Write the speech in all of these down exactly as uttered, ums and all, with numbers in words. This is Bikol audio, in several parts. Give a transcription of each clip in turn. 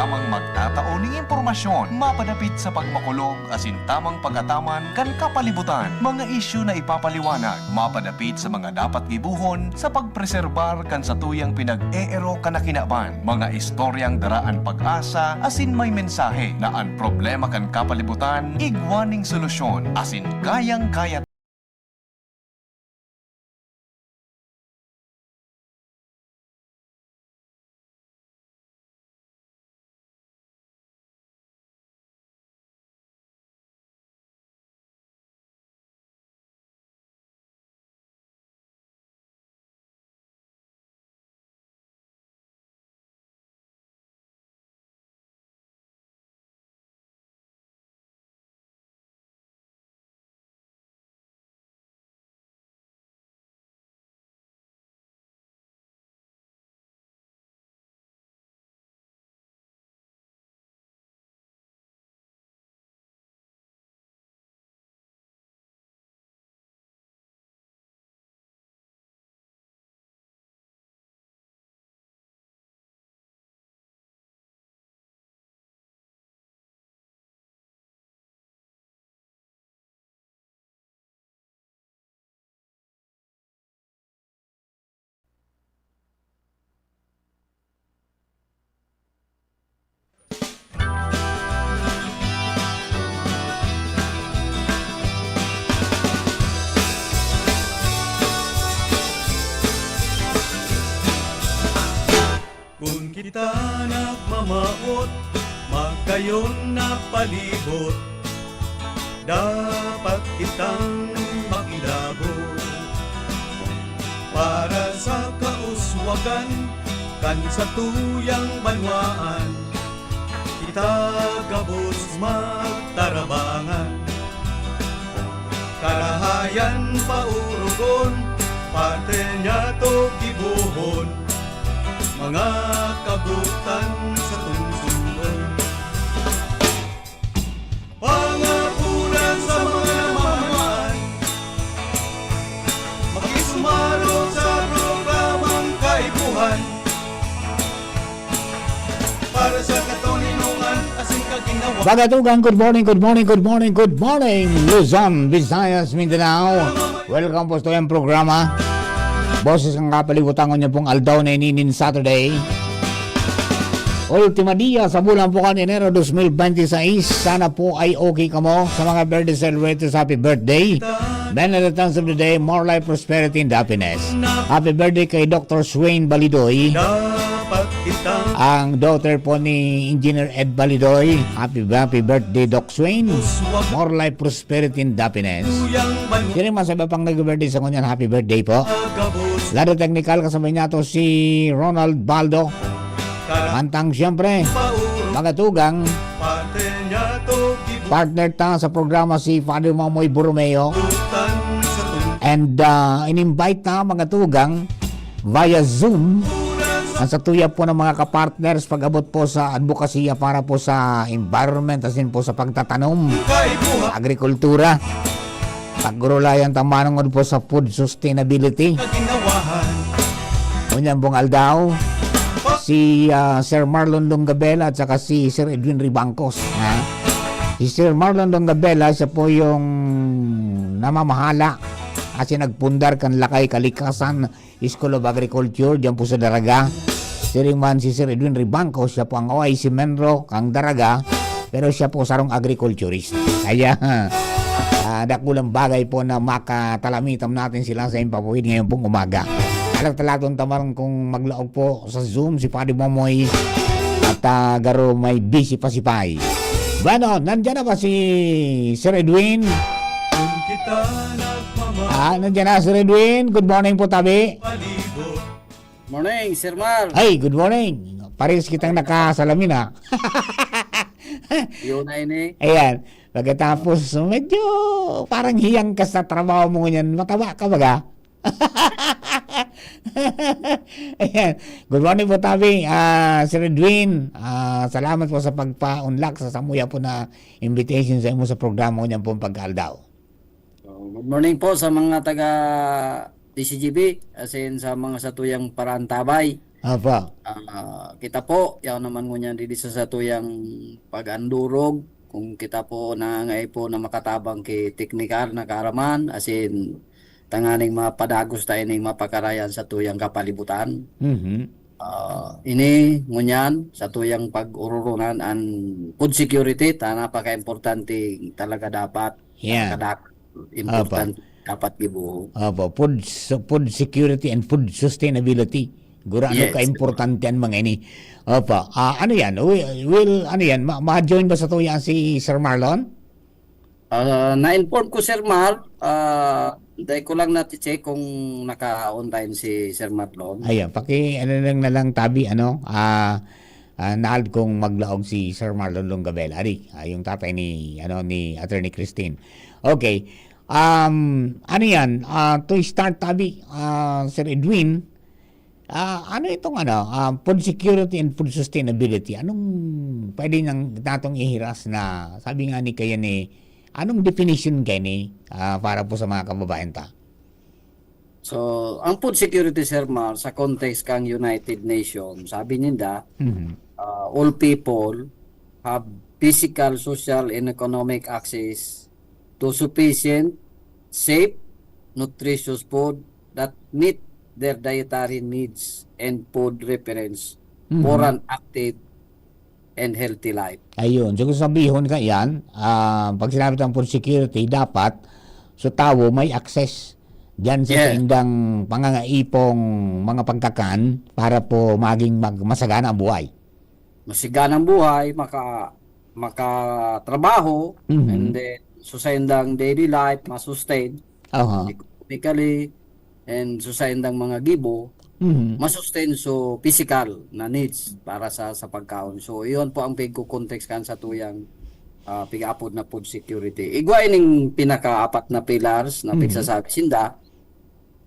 Tamang magtatao ning impormasyon mapadapit sa pagmakulog asin tamang pag-ataman kan kapalibutan, mga isyu na ipapaliwanag mapadapit sa mga dapat gibohon sa pagpreserbar kan satuyang pinag-eero kan kinaban, mga istoryang daraan pag-asa asin may mensahe na an problema kan kapalibutan igwa ning solusyon asin kayang-kaya Kun kita nagmamawot, magkayon na palibot, dapat kitang makilabot. Para sa kauswagan kan satuyang banwaan, kita gabos magtarabangan. Karahayan paurugon, parte niya to gibohon, mga kabutan sa tungsungon. Pangapuran sa mga namamahan, makisumaro sa programang kaipuhan. Para sa katoninongan, asin kaginawa. Bagatugang, good morning, good morning, good morning, good morning, Luzon, Visayas, Mindanao. Welcome po sa tuyang programa, Boses ng Kapalibutan, ngunyan pong aldaw na ini nin Saturday. Ultima dia sa bulan po kan Enero dos mil bente seis. Sana po ay okay kamo. Sa mga birthday celebrators, happy birthday. Many returns of the day, more life, prosperity, and happiness. Happy birthday kay Doctor Swain Balidoy, ang daughter po ni Engineer Ed Balidoy. Happy, happy birthday, Doc Swain. More life, prosperity, and happiness. Siring man sa iba pang nag-birthday sa ngunyan, happy birthday po. Lado technical, kasabay niya to si Ronald Baldo. Mantang siyempre, magatugang partner ta sa programa si Father Mamoy Borromeo. And, ah, in-invite ta, magatugang, via Zoom, ang satuya po ng mga kapartners pag-abot po sa advokasya para po sa environment, asin po sa pagtatanom, agrikultura. Pagurulayan ta manongod po sa food sustainability. Ngunyan pong aldaw, si, ah, Sir Marlon Dongabela at saka si Sir Edwin Ribangcos, ha? Si Sir Marlon Dongabela, siya po yung namamahala at siya nagpundar kan Lakay Kalikasan School of Agriculture, diyan po sa Daraga. Siring man si Sir Edwin Ribangcos, siya po ang O I C Menro kang Daraga, pero siya po sarong agriculturist. Kaya, ah, dakulang bagay po na makatalamitam natin sila sa Impapawid ngayon pong umaga. Alat-alaton ta man kung maglaog po sa Zoom si Padre Momoy at, ah, garo may busy pa si Pai. Bueno, nandiyan na ba si Sir Edwin? Kung kita nagmamahal. Ah, nandiyan na, Sir Edwin. Good morning po, tabi. Morning, Sir Mar. Ay, good morning. Parehas kitang nakasalamin, ha? Yun na ini. Ayan. Pagkatapos, medyo parang hiyang ka sa trabaho mo ngunyan. Mataba ka, baga? Ayan. Good morning po, tabi. Ah, Sir Edwin, ah, salamat po sa pagpa-unlock sa samuya po na invitation sa imo sa programa ngunyan pong pagkaaldaw. So, good morning po sa mga taga D C G B, as in sa mga satuyang paraantabay. Apa? Ah, kita po, yaon naman ngunyan digdi sa satuyang pag-andurog, kung kita po nangangaipo na makatabang ki teknikal na kaaraman, asin tanganing mapadagos ta ining mapakarayan satuyang kapalibutan. Mhm. Ah, ini ngunyan satuyang pag-ororonan an food security, ta napaka-importante talaga dapat. Yeah. Napakada-, importante dapat gibohon. Opo, food, food security and food sustainability. Gurano ka-importante an mga ini. Opo. Ah, ano yan? Wi-, will, ano yan? Ma-, ma-join ba satuya si Sir Marlon? Ah, na-inform ko, Sir Mar, ah, dai ko lang nati-check kung naka-online si Sir Marlon. Ayan, paki-, ano lang na lang, tabi, ano, ah, ah, naal kong maglaog si Sir Marlon Longabel, ari, ah, yung tatay ni, ano, ni Attorney Christine. Okay. Um, ano yan? Ah, to start, tabi, ah, Sir Edwin, ah, ano itong, ano, ah, food security and food sustainability? Anong pwede nang, natong ihiras na, sabi nga ni, kaya ni, anong definition kayo ni, ah, para po sa mga kababayan ta? So, ang food security, Sir Mar, sa context kang United Nations, sabi ninda, Mhm. ah, all people have physical, social, and economic access to sufficient, safe, nutritious food that meet their dietary needs and food reference for Mhm. an active and healthy life. Ayun. So, kung sabihon ka yan, ah, pag sinabi tang food security, dapat so tawo may access diyan sa Yes. saindang pangangaipong mga pagkakan para po maging mag-, masagana ang buhay. Masigana ang buhay, maka-, makatrabaho, Mhm. and then, so saindang daily life, masustain, Aha. economically, and so saindang mga gibo, Mhm. masustain so physical na needs para sa, sa pagkaon. So, iyon po ang pigko-context kan sa tuyang, ah, pig-aapod na food security. Igwa ining pinakaapat na pillars na Mhm. pigsasabi sinda,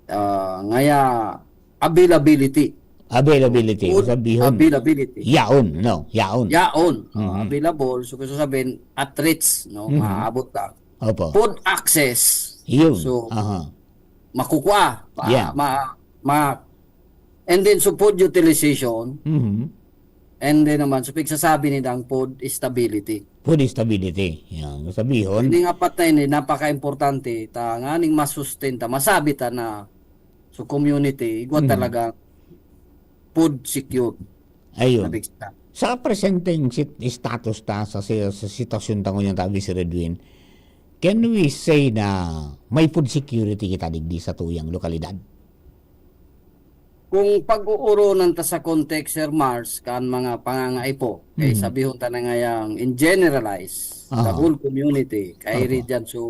ah, ngaya availability. Availability, Food sabihon. Availability. Yaon, no? Yaon. Yaon. Ah, Mhm. available. So, gusto sabihin, at reach, no? Mhm. Maabot ka. Opo. Food access. Yun. So, Aha. makukua. Ma-, Yeah. ma-, ma-, and then, so food utilization. Mhm. And then naman, so pigsasabi ni dang food stability. Food stability. Yan. Sabihon. Ining apat na ini, napaka-importante. Ta, nganing masustain ta, masabi ta na, so community, igwa Mhm. talaga food secure. Ayun. Nabigsa. Sa presenteng sit-, status ta sa si-, sa sitwasyon ta ngunyan, tabi si Redwin, can we say na may food security kita digdi sa tuyang lokalidad? Kung pag-uoronan ta sa context, Sir Mars, kan mga pangangaipo, kay Mhm. sabihon ta na ngayang in generalize, the Aha. whole community, kairi Opo. diyan, so,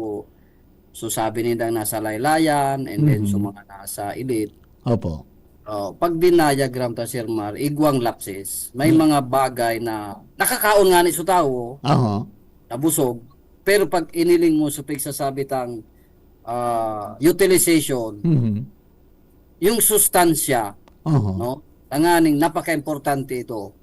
so sabi nindang nasa laylayan, and then, so Mhm. mga nasa elite. Opo. Oh, pag dinayagram ta, Sir Mar, igwang lapses. May Hmm. mga bagay na nakakaon ngani so tawo, Aha. nabusog, pero pag iniling mo sa pigsasabi tang, ah, utilization, Mhm. yung sustansya, Aha. no? Tanganing napaka-importante ito.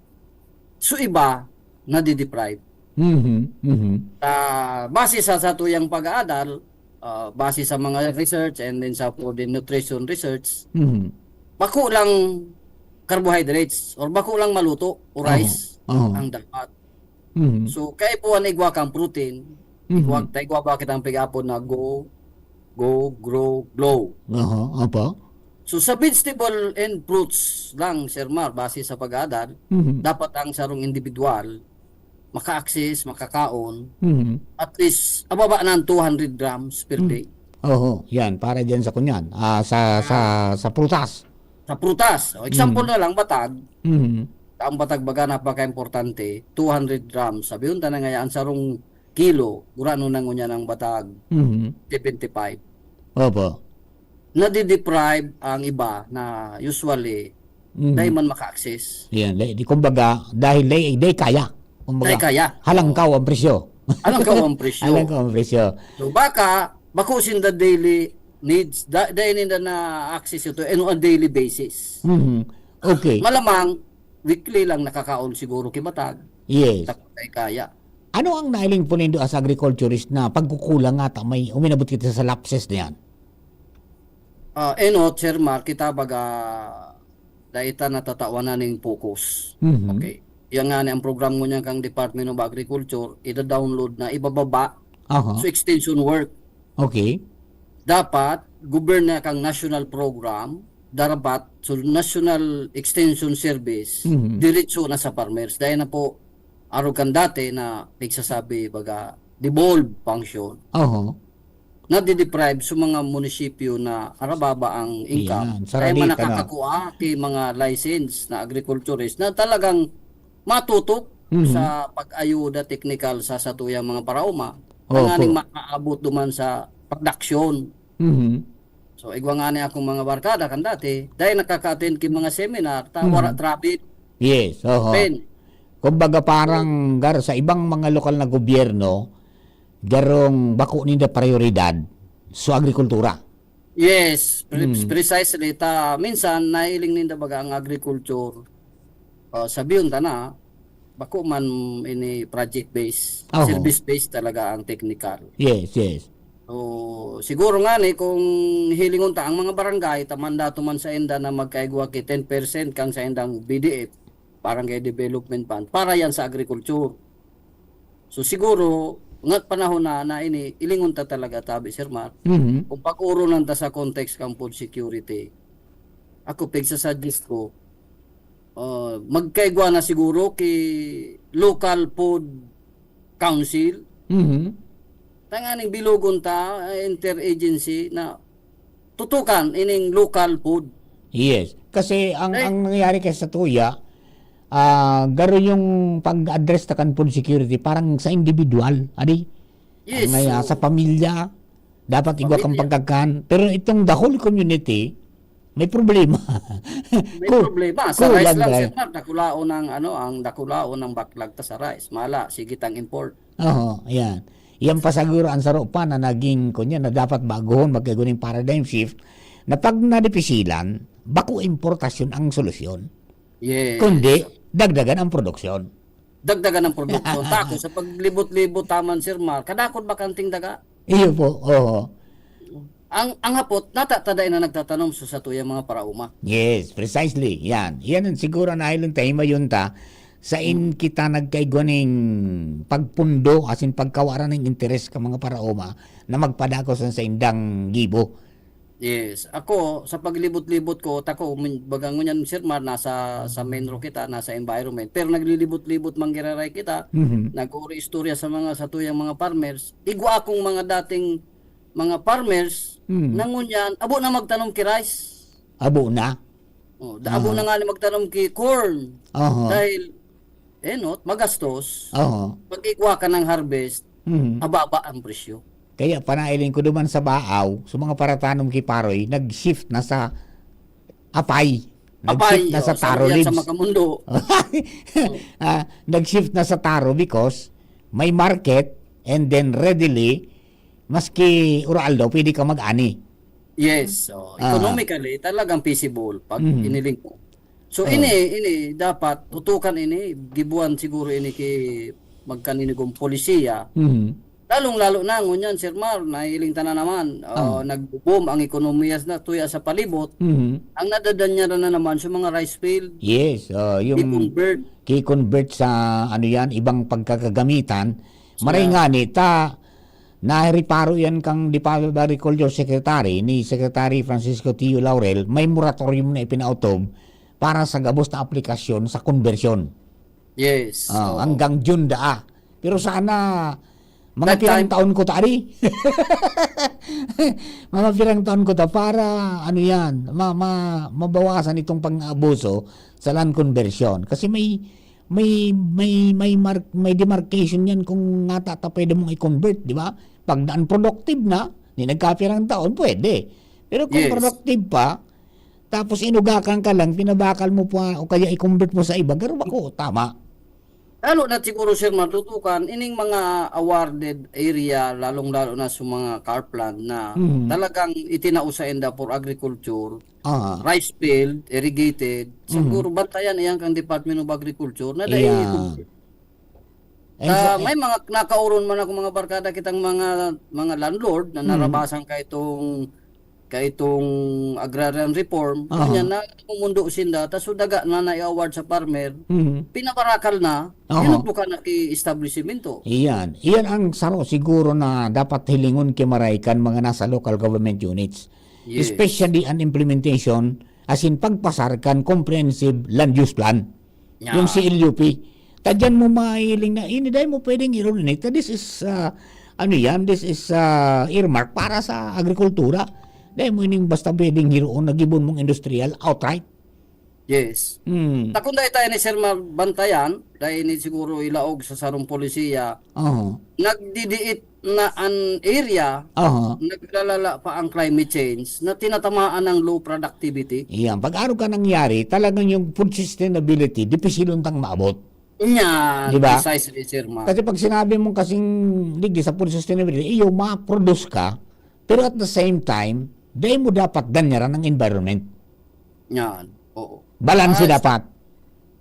So, iba, nadideprive. Mhm, mhm. Ah, base sa, sa tuyang pag-aadal, ah, base sa mga research and then sa food and nutrition research, Mhm. bako lang carbohydrates or bako lang maluto o Aha, rice aha. ang dapat. Mhm. So, kaipuhan igwa kang protein, Mhm. igwa, ta igwa ba kitang pig-apod na go, go, grow, glow. Aha, apa? So, sa vegetable and fruits lang, Sir Mar, base sa pag-aadal, Mhm. dapat ang sarong individual maka-access, makakaon, Mhm. at least, ababa na ang two hundred grams per Mhm. day. Oho, yan, para dyan sa kunyan. Ah, sa, sa, Ah. sa prutas. Sa prutas. O, example Mhm. na lang, batag. Mhm. Ang batag baga napaka-importante, two hundred grams. Sabi yun, tanang ngaya, ang sarong kilo, gurano na ngunyan ang batag, Mhm. seventy-five. Opo. Nadideprive ang iba na usually, Mhm. dai man maka-access. Yan, dai, di, kumbaga, dahil dai, dai kaya. Kumbaga, Dai kaya. halangkaw Oo. ang presyo. Halangkaw ang presyo. Halangkaw ang presyo. So, baka, bako sinda daily needs, da-, dai ninda na-access ito, and on daily basis. Mhm. Okay. Malamang, weekly lang nakakaon siguro ki batag. Yes. Tapos dai kaya. Ano ang nailing po nindo as agriculturist na pagkukulang nga ta may uminabot kita sa lapses na yan? Ah, enot, Sir Mar, kita baga dai ta natatawanan ning focus. Mhm. Okay. Yan nga ni ang program ngunyan kang Department of Agriculture, ida-download na ibababa. Aha. So, extension work. Okay. Dapat, govern na kang national program, darapat, so national extension service, Mhm. diretso na sa farmers. Dahil na po, arog kan dati na nagsasabi, baga, devolved function. Oho. Nadideprive sa mga munisipyo na arababa ang income. Yan, sa Kaya man Radita na. Nakakakua ki mga license na agriculturist na talagang matutok Mhm. sa pag-ayuda teknikal sa satuyang mga paraoma. Opo. Tanganing makaabot duman sa production. Mhm. So, igwa nga ni akong mga barkada kan dati, dahil nakaka-attend ki mga seminar, ta Mhm. wara travel. Yes, oho. Pen, Kumbaga parang gar sa ibang mga lokal na gobyerno, garong bako ninda prioridad so agrikultura. Yes, pre- Mm. precisely. Ta, minsan, nailing ninda baga ang agriculture. Uh, sabiyon ta na, bako man ini project-based, Oho. service-based talaga ang technical. Yes, yes. So, siguro nga ni kung hilingon ta ang mga barangay, ta mandado man sa inda na magkaigwa ki ten percent kang sa indang B D F, Barangay Development Fund, para yan sa agriculture. So siguro, ngat panahon na, na ini, ilingon ta talaga tabi, Sir Mark. Mhm. Kung pag-urunan ta sa context kang food security, ako, pigsa-suggest ko, uh, magkaigwa na siguro ki local food council. Mhm. Tanganing bilogon ta, uh, interagency na tutukan ining local food. Yes. Kasi ang Eh. ang nangyayari kasi sa tuya, ah, garo yung pag-address ta kan food security parang sa individual, adi? Yes, Ang, ah, so, sa pamilya, dapat igwa kang Pamilya. pagkakan. Pero itong the whole community, may problema. May Ku- problema. Sa kulang, rice lang, eh. Sir Mark, dakulaon ang, ano, ang dakulaon ng backlog ta sa rice. Mala, sige tang import. Oo, yan. Yan pa siguro ang saro pa na naging, kunya, na dapat baguhon, magkaguning paradigm shift, na pag nadipisilan, bako importasyon ang solusyon. Yes. Kundi, dagdagan ang produksyon. Dagdagan ang produksyon. Tako, sa paglibot-libot taman, Sir Mark, kadakot ba kanting daga? Iyo po, oo. Ang, ang hapot, nata ta dai na nagtatanom sa satuyang mga parauma. Yes, precisely. Yan. Yan ang siguro na ilong tayo mayon ta. Sa in kita nagkaigwa ning pagpundo, as in pagkawara ning interes ka mga paraoma na magpadako sa saindang gibo. Yes. Ako, sa paglibot-libot ko, tako, min- baga ngunyan, Sir Mar, nasa sa menro kita, nasa environment. Pero naglilibot-libot manggiraray kita, Mhm. nag-uuri istorya sa mga satuyang mga farmers. Igwa akong mga dating mga farmers Mhm. na ngunyan, abo na magtanom ki rice. Abo na. Oh, da, abo Ah. na nga ni magtanom ki corn. Oho. Dahil, eh, no, magastos. Oho. Pag igwa ka ng harvest, Mhm. ababa ang presyo. Kaya panailing ko duman sa Baaw, sa mga paratanom ki Paroy, nag-shift na sa apay. Nag-shift Apay, na sa oh, taro yan leaves. Sa Makamundo. Ah, nag-shift na sa taro because may market and then readily, maski uraaldaw, pwede ka mag-ani. Yes. Oh, Ah. Economically, talagang feasible pag Mhm. iniling mo. So, Ah. ini, ini, dapat, tutukan ini, gibuan siguro ini ki magkaninigong polisiya. Mhm. Lalong-lalo na, ngunyan, Sir Mar, nahiling ta na naman, Ah. oh, nag-boom ang ekonomiya na tuya sa palibot. Mhm. Ang nadadanyaran na naman sa mga rice field, Yes, oh, yung i-convert. i-convert sa ano yan, ibang pagkakagamitan. Maray Yeah. nga ni, ta, nareparo yan kang Department of Agriculture Secretary, ni Secretary Francisco Tio Laurel, may moratorium na ipinautob para sa gabos na aplikasyon sa konbersyon. Yes. Ah, Oo. Hanggang June daa. Pero sana, mga That pirang time taon ko ta ari. Mga pirang taon ko ta para, ano yan, ma, ma, mabawasan itong pang-abuso sa land conversion. Kasi may, may, may, may, mar, may demarcation yan kung ngata ta pwede mong i-convert, di ba? Pag unproductive na, ni nagkapirang taon, pwede. Pero kung Yes. productive pa, tapos inugakan ka lang, pinabakal mo pa, o kaya i-convert mo sa iba, pero bako, tama. Lalo na siguro, Sir Mar, tutukan, ining mga awarded area, lalong-lalo na sa mga CARP land na Mhm. talagang itinao sa enda for agriculture, Ah. rice field, irrigated, Mhm. siguro bantayan iyan kang Department of Agriculture na dai Yeah. And Ah, so, may mga nakauron man ako mga barkada kitang mga mga landlord na Mhm. narabasan ka itong kaitong agrarian reform, Aha. Ngunyan na namumundo sinda, tas so daga na na-award sa farmer, Mhm. pinabarakal na, Aha. Yun ang buka na ki establisimento. Iyan. Iyan ang saro siguro na dapat hilingon ki Maray kan mga nasa local government units. Yes. Especially an implementation, as in pagpasar kan comprehensive land use plan. Yan. Yung C L U P. Ta diyan mo mahiling na, ini dai mo pwedeng i-ruin it. This is, ah, ano yan? This is, ah, earmark para sa agrikultura. Dai mo ining basta pwedeng hiroon na gibon mong industrial outright. Yes. Hmm. Ta kung dai tayo ni Sir mabantayan, dai ni siguro ilaog sa sarong polisiya, Oho. Nagdidiit na an area, Oho. Naglalala pa ang climate change na tinatamaan ng low productivity. Iyan. Pag araw ka nangyari, talagang yung food sustainability, dipisilon tang maabot. Yan, Di ba? Precisely, Sir Ma. Kasi pag sinabi mong kasing digdi sa food sustainability, iyo, ma-produce ka, pero at the same time, dai mo dapat danyaran ang environment. Yan, oo. Balanse Ah, dapat.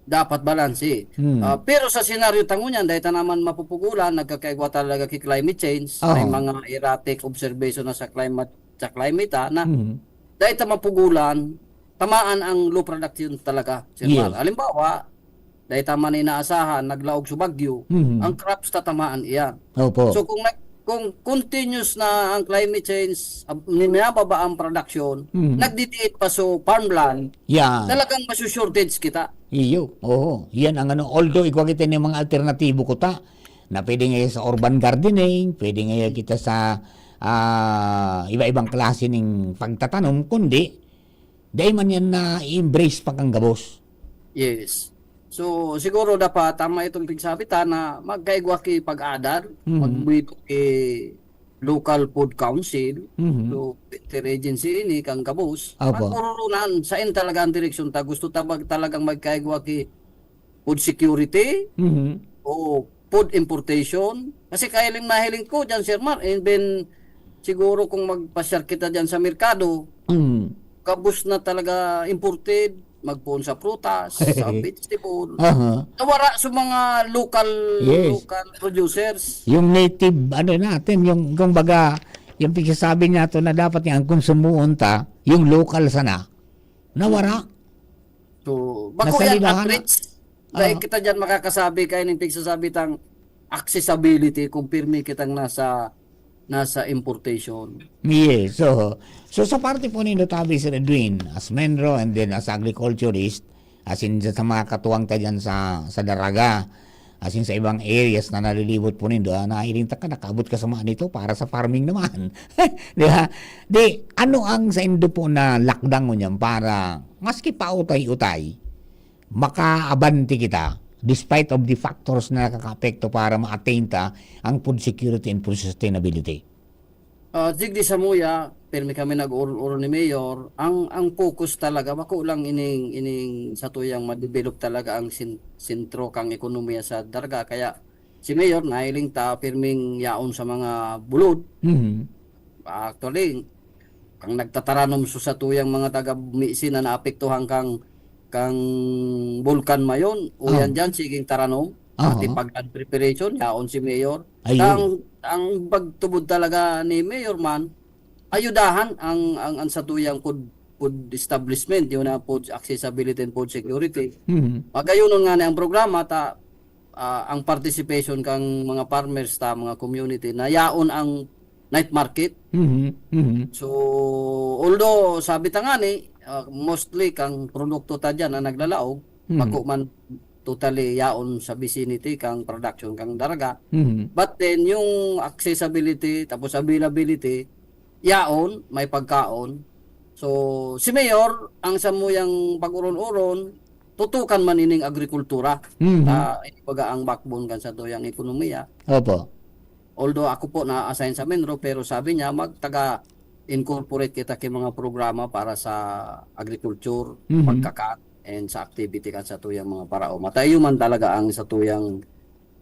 Dapat balanse. Hmm. Ah, pero sa senaryo ta ngunyan, dahil ta naman mapupugulan, nagkakaigwa talaga ki climate change, may Aha. mga erratic observation na sa climate, sa climate, ah, na Mhm. dahil ta mapugulan, tamaan ang low production talaga, Sir Yes. Mar. Halimbawa, dahil ta man inaasahan, naglaog sa bagyo, Mhm. ang crops tatamaan iyan. Opo. So, kung nag-, kung continuous na ang climate change, ab-, minababa ang production, Mhm. nagdidiit pa sa farmland, Yan. talagang masu-shortage kita. Iyo, oo. Yan ang ano, although igwa kita ning mga alternatibo kuta, na pwede nga sa urban gardening, pwede nga kita sa, ah, iba-ibang klase ning pagtatanom, kundi dai man yan na-embrace pa kan gabos. Yes. So, siguro dapat tama itong pigsabi ta na magkaigwa ki pag-adal, Mhm. magbuhito ki local food council, Mhm. so, interagency ini kan gabos. Opo. Pag-ororonan, sain talaga ang direksyon ta? Gusto ta mag-, talagang magkaigwa ki food security Mhm. o food importation? Kasi kahiling nahiling ko diyan, Sir Mar, even siguro kung magpasyar kita diyan sa merkado, Mm. gabos na talaga imported, magpoon sa prutas, sa vegetable. Aha. Nawara sa mga local, Yes. local producers. Yung native, ano natin, yung, kumbaga, yung pagsasabi niya to na dapat yung konsumoon ta, yung local sana, nawara. So, bako yan, Nasalidahan na. at least, dahil Ah. kita diyan makakasabi, kaya ning pagsasabi tang accessibility, kung pirmi kitang nasa, nasa importation. Yes, so, so sa parte po nindo tabi, Sir Edwin, as MENRO and then as agriculturist, as in sa, sa mga katuwang ta dyan sa, sa Daraga, as in sa ibang areas na nalilibot po nindo, ah, nahiling ta ka, nakaabot ka sa mga nito para sa farming naman. Di ba? Di, ano ang sa indo po na lakdang ngunyan para, maski pautay-utay, makaabante kita despite of the factors na nakakaapekto para ma-attain ta ang food security and food sustainability? Ah, digdi samuya, pirmi kami nag-oron-oron ni Mayor. Ang, ang focus talaga, bako lang ining, ining satuyang ma-develop talaga ang sin-, sentro kang ekonomiya sa Daraga. Kaya si Mayor, nahiling ta, pirming yaon sa mga bulod. Mhm. Actually, kang nagtataranom sa satuyang mga taga Misin na naapektuhan kang, kang Bulkan Mayon, o Oh. yan dyan, siging taranom, Aha. pati pag-land preparation, yaon si Mayor. Ayun. Ang, ang pagtubod talaga ni Mayor man, ayudahan ang, ang, ang satuyang food, food establishment, yun ang food accessibility and food security. Mhm. Pagayonon nga na ang programa, ta, ah, ang participation kang mga farmers ta, mga community, na yaon ang night market. Mhm, mhm. So, although sabi ta nga ni, ah, mostly kang produkto ta dyan na naglalaog, Mhm. bako man totally yaon sa vicinity kang production kang Daraga. Mhm. But then, yung accessibility, tapos availability, yaon, may pagkaon. So, si Mayor, ang samuyang pag-uron-uron, tutukan man ining agrikultura. Mhm. Ah, kumbaga ang backbone kan satuyang ekonomiya. Opo. Although ako po na-assign sa MENRO, pero sabi niya, magtaga-incorporate kita ki mga programa para sa agriculture, Mhm. pagkakan, and sa activity kan satuyang mga paraoma. Ta iyo man talaga ang satuyang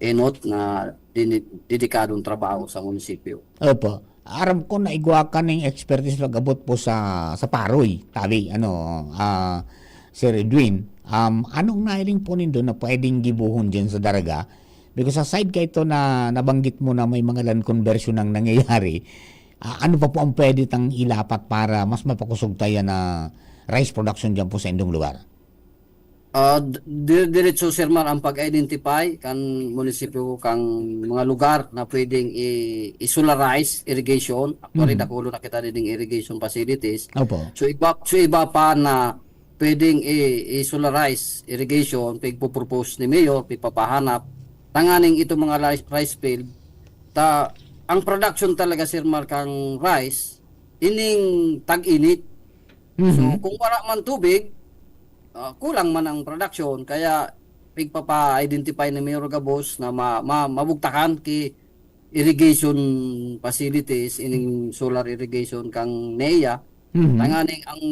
enot na dini-, dedikadong trabaho sa munisipyo. Opo. Aram ko na igwa ka ning expertise pag-abot po sa, sa Paroy, tabi, ano, ah, Sir Edwin. Um, anong nahiling po nindo na pwedeng gibohon diyan sa Daraga? Because aside kay ito na nabanggit mo na may mga land conversion ang nangyayari, Ah, ano pa po ang pwede tang ilapat para mas mapakosog ta yan na rice production diyan po sa indong lugar? Ah, d-, di-, diretso, Sir Mar, ang pag-identify kan munisipyo, kan mga lugar na pwedeng i-, i-solarize irrigation. Actually, Mhm. dakulo na kita diding irrigation facilities. Opo. So, iba, so, iba pa na pwedeng i-, i-solarize irrigation, pigpo-propose ni Mayor, pigpapahanap. Tanganing itong mga rice, rice field, ta, ang production talaga, Sir Mar, kang rice, ining tag-init. So, Mhm. kung wala man tubig, ah, kulang man ang production. Kaya, pigpapa-identify ni Mayor gabos na ma-, ma-, mabugtakan ki irrigation facilities, ining solar irrigation kang NEA. Mhm. Tanganing ang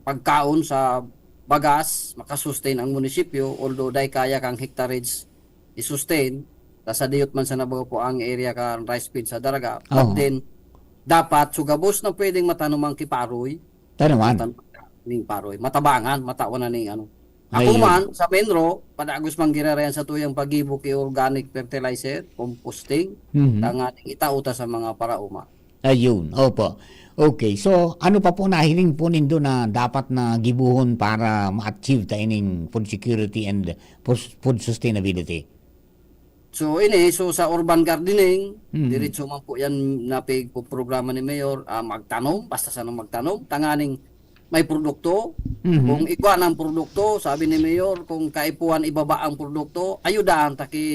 pagkaon sa bagas, makasustain ang munisipyo, although dai kaya kang hectareage i-sustain, ta sadiyot man sana baga po ang area kan rice field sa Daraga. But Oo. then, dapat so gabos na pwedeng matanom ang kiparoy, Tanawan. matan-, ning paroy. Matabangan, matawan na ning ano. Ako Ayun. man, sa Menro, padagos man giraray an satuyang paggibo ki organic fertilizer, composting, Mhm. tanganing itao ta sa mga paraoma. Ayun, opo. Okay, so ano pa po nahiling po nindo na dapat na gibohon para ma-achieve ta ining food security and pos-, food sustainability? So, ini, so sa urban gardening, Mm. diretso man po yan na pig-, programa ni Mayor, ah, magtanom, basta sana magtanom, tanganing may produkto. Mhm. Kung igwa ng produkto, sabi ni Mayor, kung kaipuhan ibaba ang produkto, ayudahan ta ki,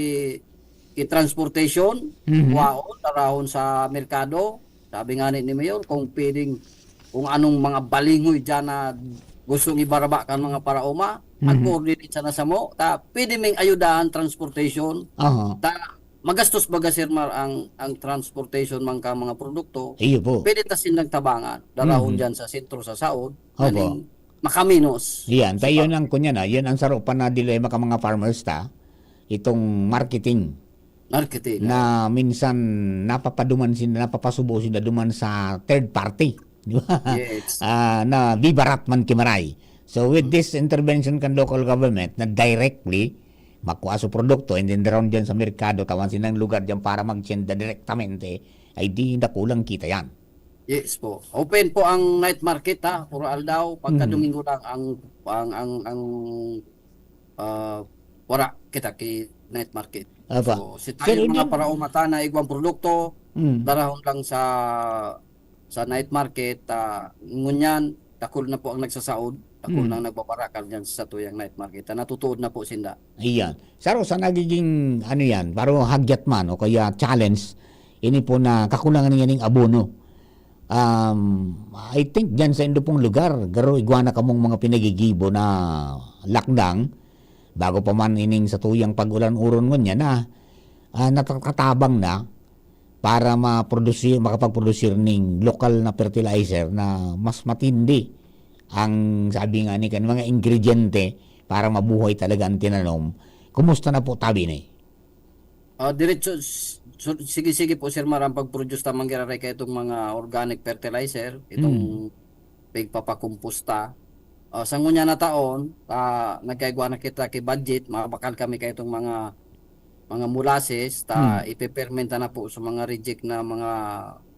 ki transportation, Mhm. kuhaon, darahon sa merkado. Sabi nga ni, ni Mayor, kung pwedeng, kung anong mga balinghoy dyan na gustong ibaraba kan mga paraoma, Mhm. mag-coordinate sana samo, ta pwede ming ayudahan transportation. Aha. Ta magastos baga, Sir Mar, ang, ang transportation man ka mga produkto. Iyo po. Pwede ta sindang tabangan, darahon Mhm. dyan sa sentro sa saod, Opo. nganing makaminos. Iyan, ta Sa iyon pa- ang kunya na, iyan ang saro pa na dilema ka mga farmers ta, itong marketing. Marketing, Na oo. minsan napapaduman sinda, napapasubo sinda duman sa third party, di ba? Yes. Ah, na bibarat man ki maray. So, with this intervention kan local government na directly makua so produkto and then around diyan sa merkado, tawan sinang lugar diyan para magtinda direktamente, ay di dakulang kita yan. Yes po. Open po ang night market, ha, puro aldaw. Pagka Mm. Domingo lang ang, ang, ang, ang, ah, wara kita ki night market. Apa. So, si Sir tayo mga Edwin. Paraoma ta na igwang produkto, Mm. darahon lang sa, sa night market, ah, ngunyan, dakul na po ang nagsasaod, dakul Mm. nang nagbabarakal diyan sa satuyang night market. Ah, natutuod na po sinda. Ayan. Saro sa nagiging, ano yan, parang hagyat man o kaya challenge, ini po na kakulangan niya ning abono. Um, I think diyan sa indo pong lugar, garo igwa na kamong mga pinagigibo na lakdang, bago pa man ining satuyang pag-ulan-uron ngunyan na, ah, natatatabang na para maprodusir, makapagprodusir ning lokal na fertilizer na mas matindi ang, sabi nga ni kan, mga ingrediente para mabuhay talaga ang tinanom. Kumusta na po tabi ni? Ah, diretso, s-, su-, sige-sige po, Sir Mar, ang pag-produce ta manggiraray kaitong mga organic fertilizer, itong Mm. pigpapakomposta. Ah, sa ngunyan na taon, ah, nagkaigwa na kita ki budget, mabakal kami kaitong mga, mga molasses, ta Mm. ipepermenta na po sa mga reject na mga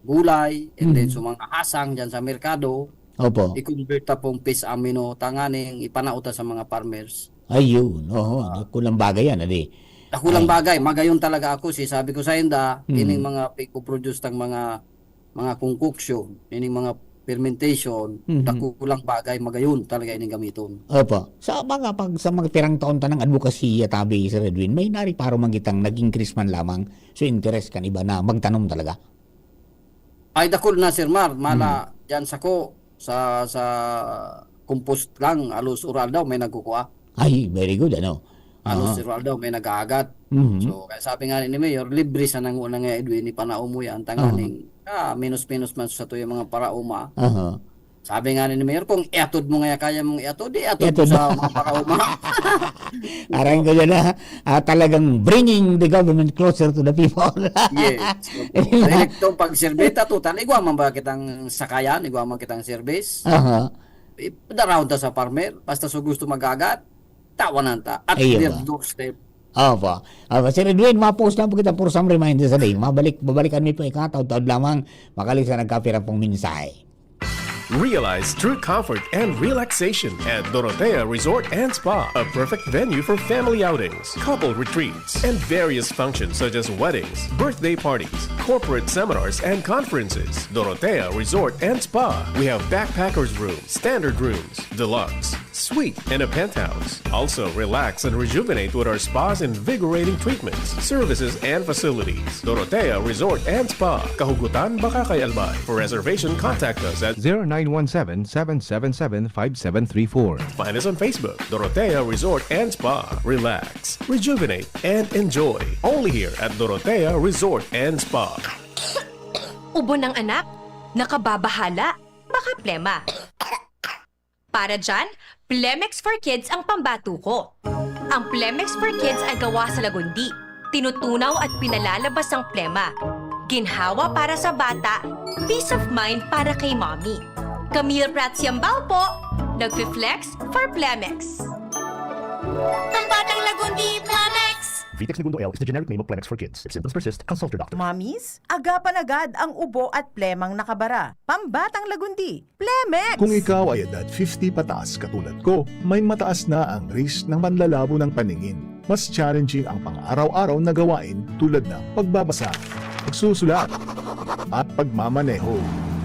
gulay, and then Mm. sa mga hasang dyan sa merkado, Opo. i-convert ta pong fish amino, tanganing ipanao ta sa mga farmers. Ayun, oho, Ah. dakulang bagay yan, adi. Dakulang Ay. bagay, magayon talaga ako, si sabi ko sa inda, Mm. ining mga pigpo-produce tang mga, mga concoction, ining mga fermentation, Mhm. dakulang bagay, magayon talaga ining gamiton. Opo. Sa mga pag-, sa mga pirang taon tanang advokasya, tabi, Sir Edwin, may nariparo man kitang nag-increase man lamang so interes kan iba na magtanom talaga? Ay, dakul na, Sir Mar. Mala, Mm. dyan sako, sa, sa compost lang, halos ural daw may nagkukua. Ay, very good, ano? Halos Aha. ural daw may nag-aagat. Mhm. So, kaya sabi nga ni Mayor, libre sa nang-, nang Edwin, ipanao mo yan, tanganing, Aha. ah, minus-minus man sa tuyang mga paraoma. Aha. Sabi nga ni Mayor, kung iatod mo nga kaya mong iatod, di iatod mo Iatod. sa mga paraoma. Aram ko yan, ah. Ah, talagang bringing the government closer to the people. Yes. Di ba? Direktong pagserbi ta, total, igwa man ba kitang sakayan, igwa man kitang service? Aha. Eh, darahon ta sa farmer, basta so gusto mag-agat, tawanan ta at Ayun their ba? doorstep. Opo. Opo. Sir Edwin, ma-pause lang po kita for some reminder sa day. Mabalik, babalikan mi po ika, taud-taud lamang. Makali sa nagkapira pong mensahe. Realize true comfort and relaxation at Dorotea Resort and Spa, a perfect venue for family outings, couple retreats, and various functions such as weddings, birthday parties, corporate seminars, and conferences. Dorotea Resort and Spa. We have backpackers room, standard rooms, deluxe, suite, and a penthouse. Also, relax and rejuvenate with our spa's invigorating treatments, services, and facilities. Dorotea Resort and Spa, Kahugutan, Bacacay, Albay. For reservation, contact us at zero nine one seven, seven seven seven, five seven three four. Find us on Facebook, Dorotea Resort and Spa. Relax, rejuvenate, and enjoy. Only here at Dorotea Resort and Spa. Ubo ng anak? Nakababahala? Baka plema. Para dyan, Plemex for Kids ang pambato ko. Ang Plemex for Kids ay gawa sa lagundi. Tinutunaw at pinalalabas ang plema. Ginhawa para sa bata, peace of mind para kay mommy. Camille Prats Yambao po, nagfi-flex for Plemex. Pambatang Lagundi, Plemex! Vitex Negundo L is the generic name of Plemex for kids. If symptoms persist, consult your doctor. Mommies, agapan agad ang ubo at plemang nakabara. Pambatang Lagundi, Plemex! Kung ikaw ay edad fifty pataas katulad ko, may mataas na ang risk ng panlalabo ng paningin. Mas challenging ang pang-araw-araw na gawain tulad ng pagbabasa, pagsusulat, at pagmamaneho.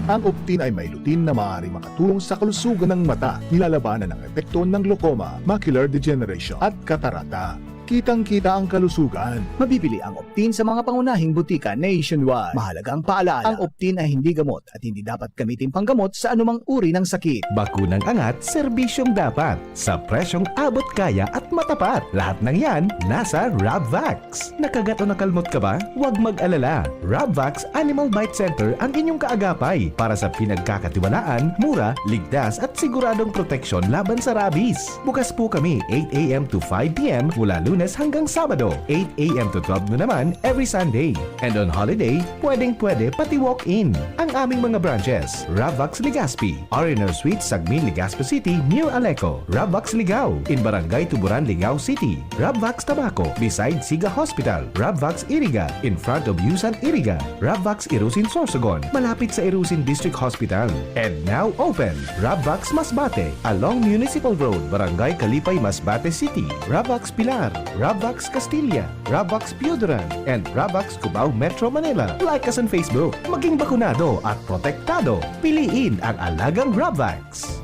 Ang Optin ay may lutein na maaaring makatulong sa kalusugan ng mata, nilalabanan ang epekto ng glaucoma, macular degeneration, at katarata. Kitang-kita ang kalusugan. Mabibili ang Optin sa mga pangunahing butika nationwide. Mahalagang paalala, ang Optin ay hindi gamot at hindi dapat gamitin panggamot sa anumang uri ng sakit. Bakunang angat, serbisyong dapat, sa presyong abot kaya at matapat. Lahat ng yan, nasa Rabvax. Nakagat o nakalmot ka ba? Huwag mag-alala. Rabvax Animal Bite Center ang inyong kaagapay para sa pinagkakatiwalaan, mura, ligtas at siguradong proteksyon laban sa rabies. Bukas po kami eight a.m. to five p.m. mula Lunes hanggang Sabado, eight a.m. to twelve noon naman every Sunday. And on holiday, pwedeng-pwede pati walk-in. Ang aming mga branches, Rabvax Legazpi, R and R Suite, Sagmin, Legazpi City, near Aleco, Rabvax Ligao, in Barangay Tuburan, Ligao City, Rabvax Tabaco, beside Siga Hospital, Rabvax Iriga, in front of Yusan Iriga, Rabvax Irusin Sorsogon, malapit sa Irusin District Hospital. And now open, Rabvax Masbate, along Municipal Road, Barangay Kalipay, Masbate City, Rabvax Pilar, Rabvax Castilla, Rabvax Pioduran, and Rabvax Cubao, Metro Manila. Like us on Facebook. Maging bakunado at protektado. Piliin ang alagang Rabvax.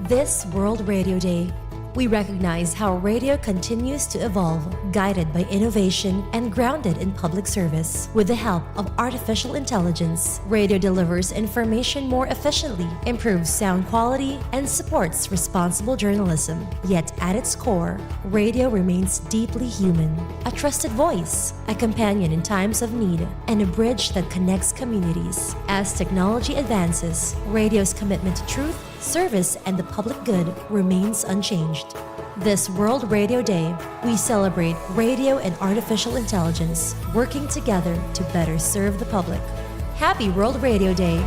This World Radio Day, we recognize how radio continues to evolve, guided by innovation and grounded in public service. With the help of artificial intelligence, radio delivers information more efficiently, improves sound quality, and supports responsible journalism. Yet at its core, radio remains deeply human. A trusted voice, a companion in times of need, and a bridge that connects communities. As technology advances, radio's commitment to truth, service, and the public good remains unchanged. This World Radio Day, we celebrate radio and artificial intelligence working together to better serve the public. Happy World Radio Day!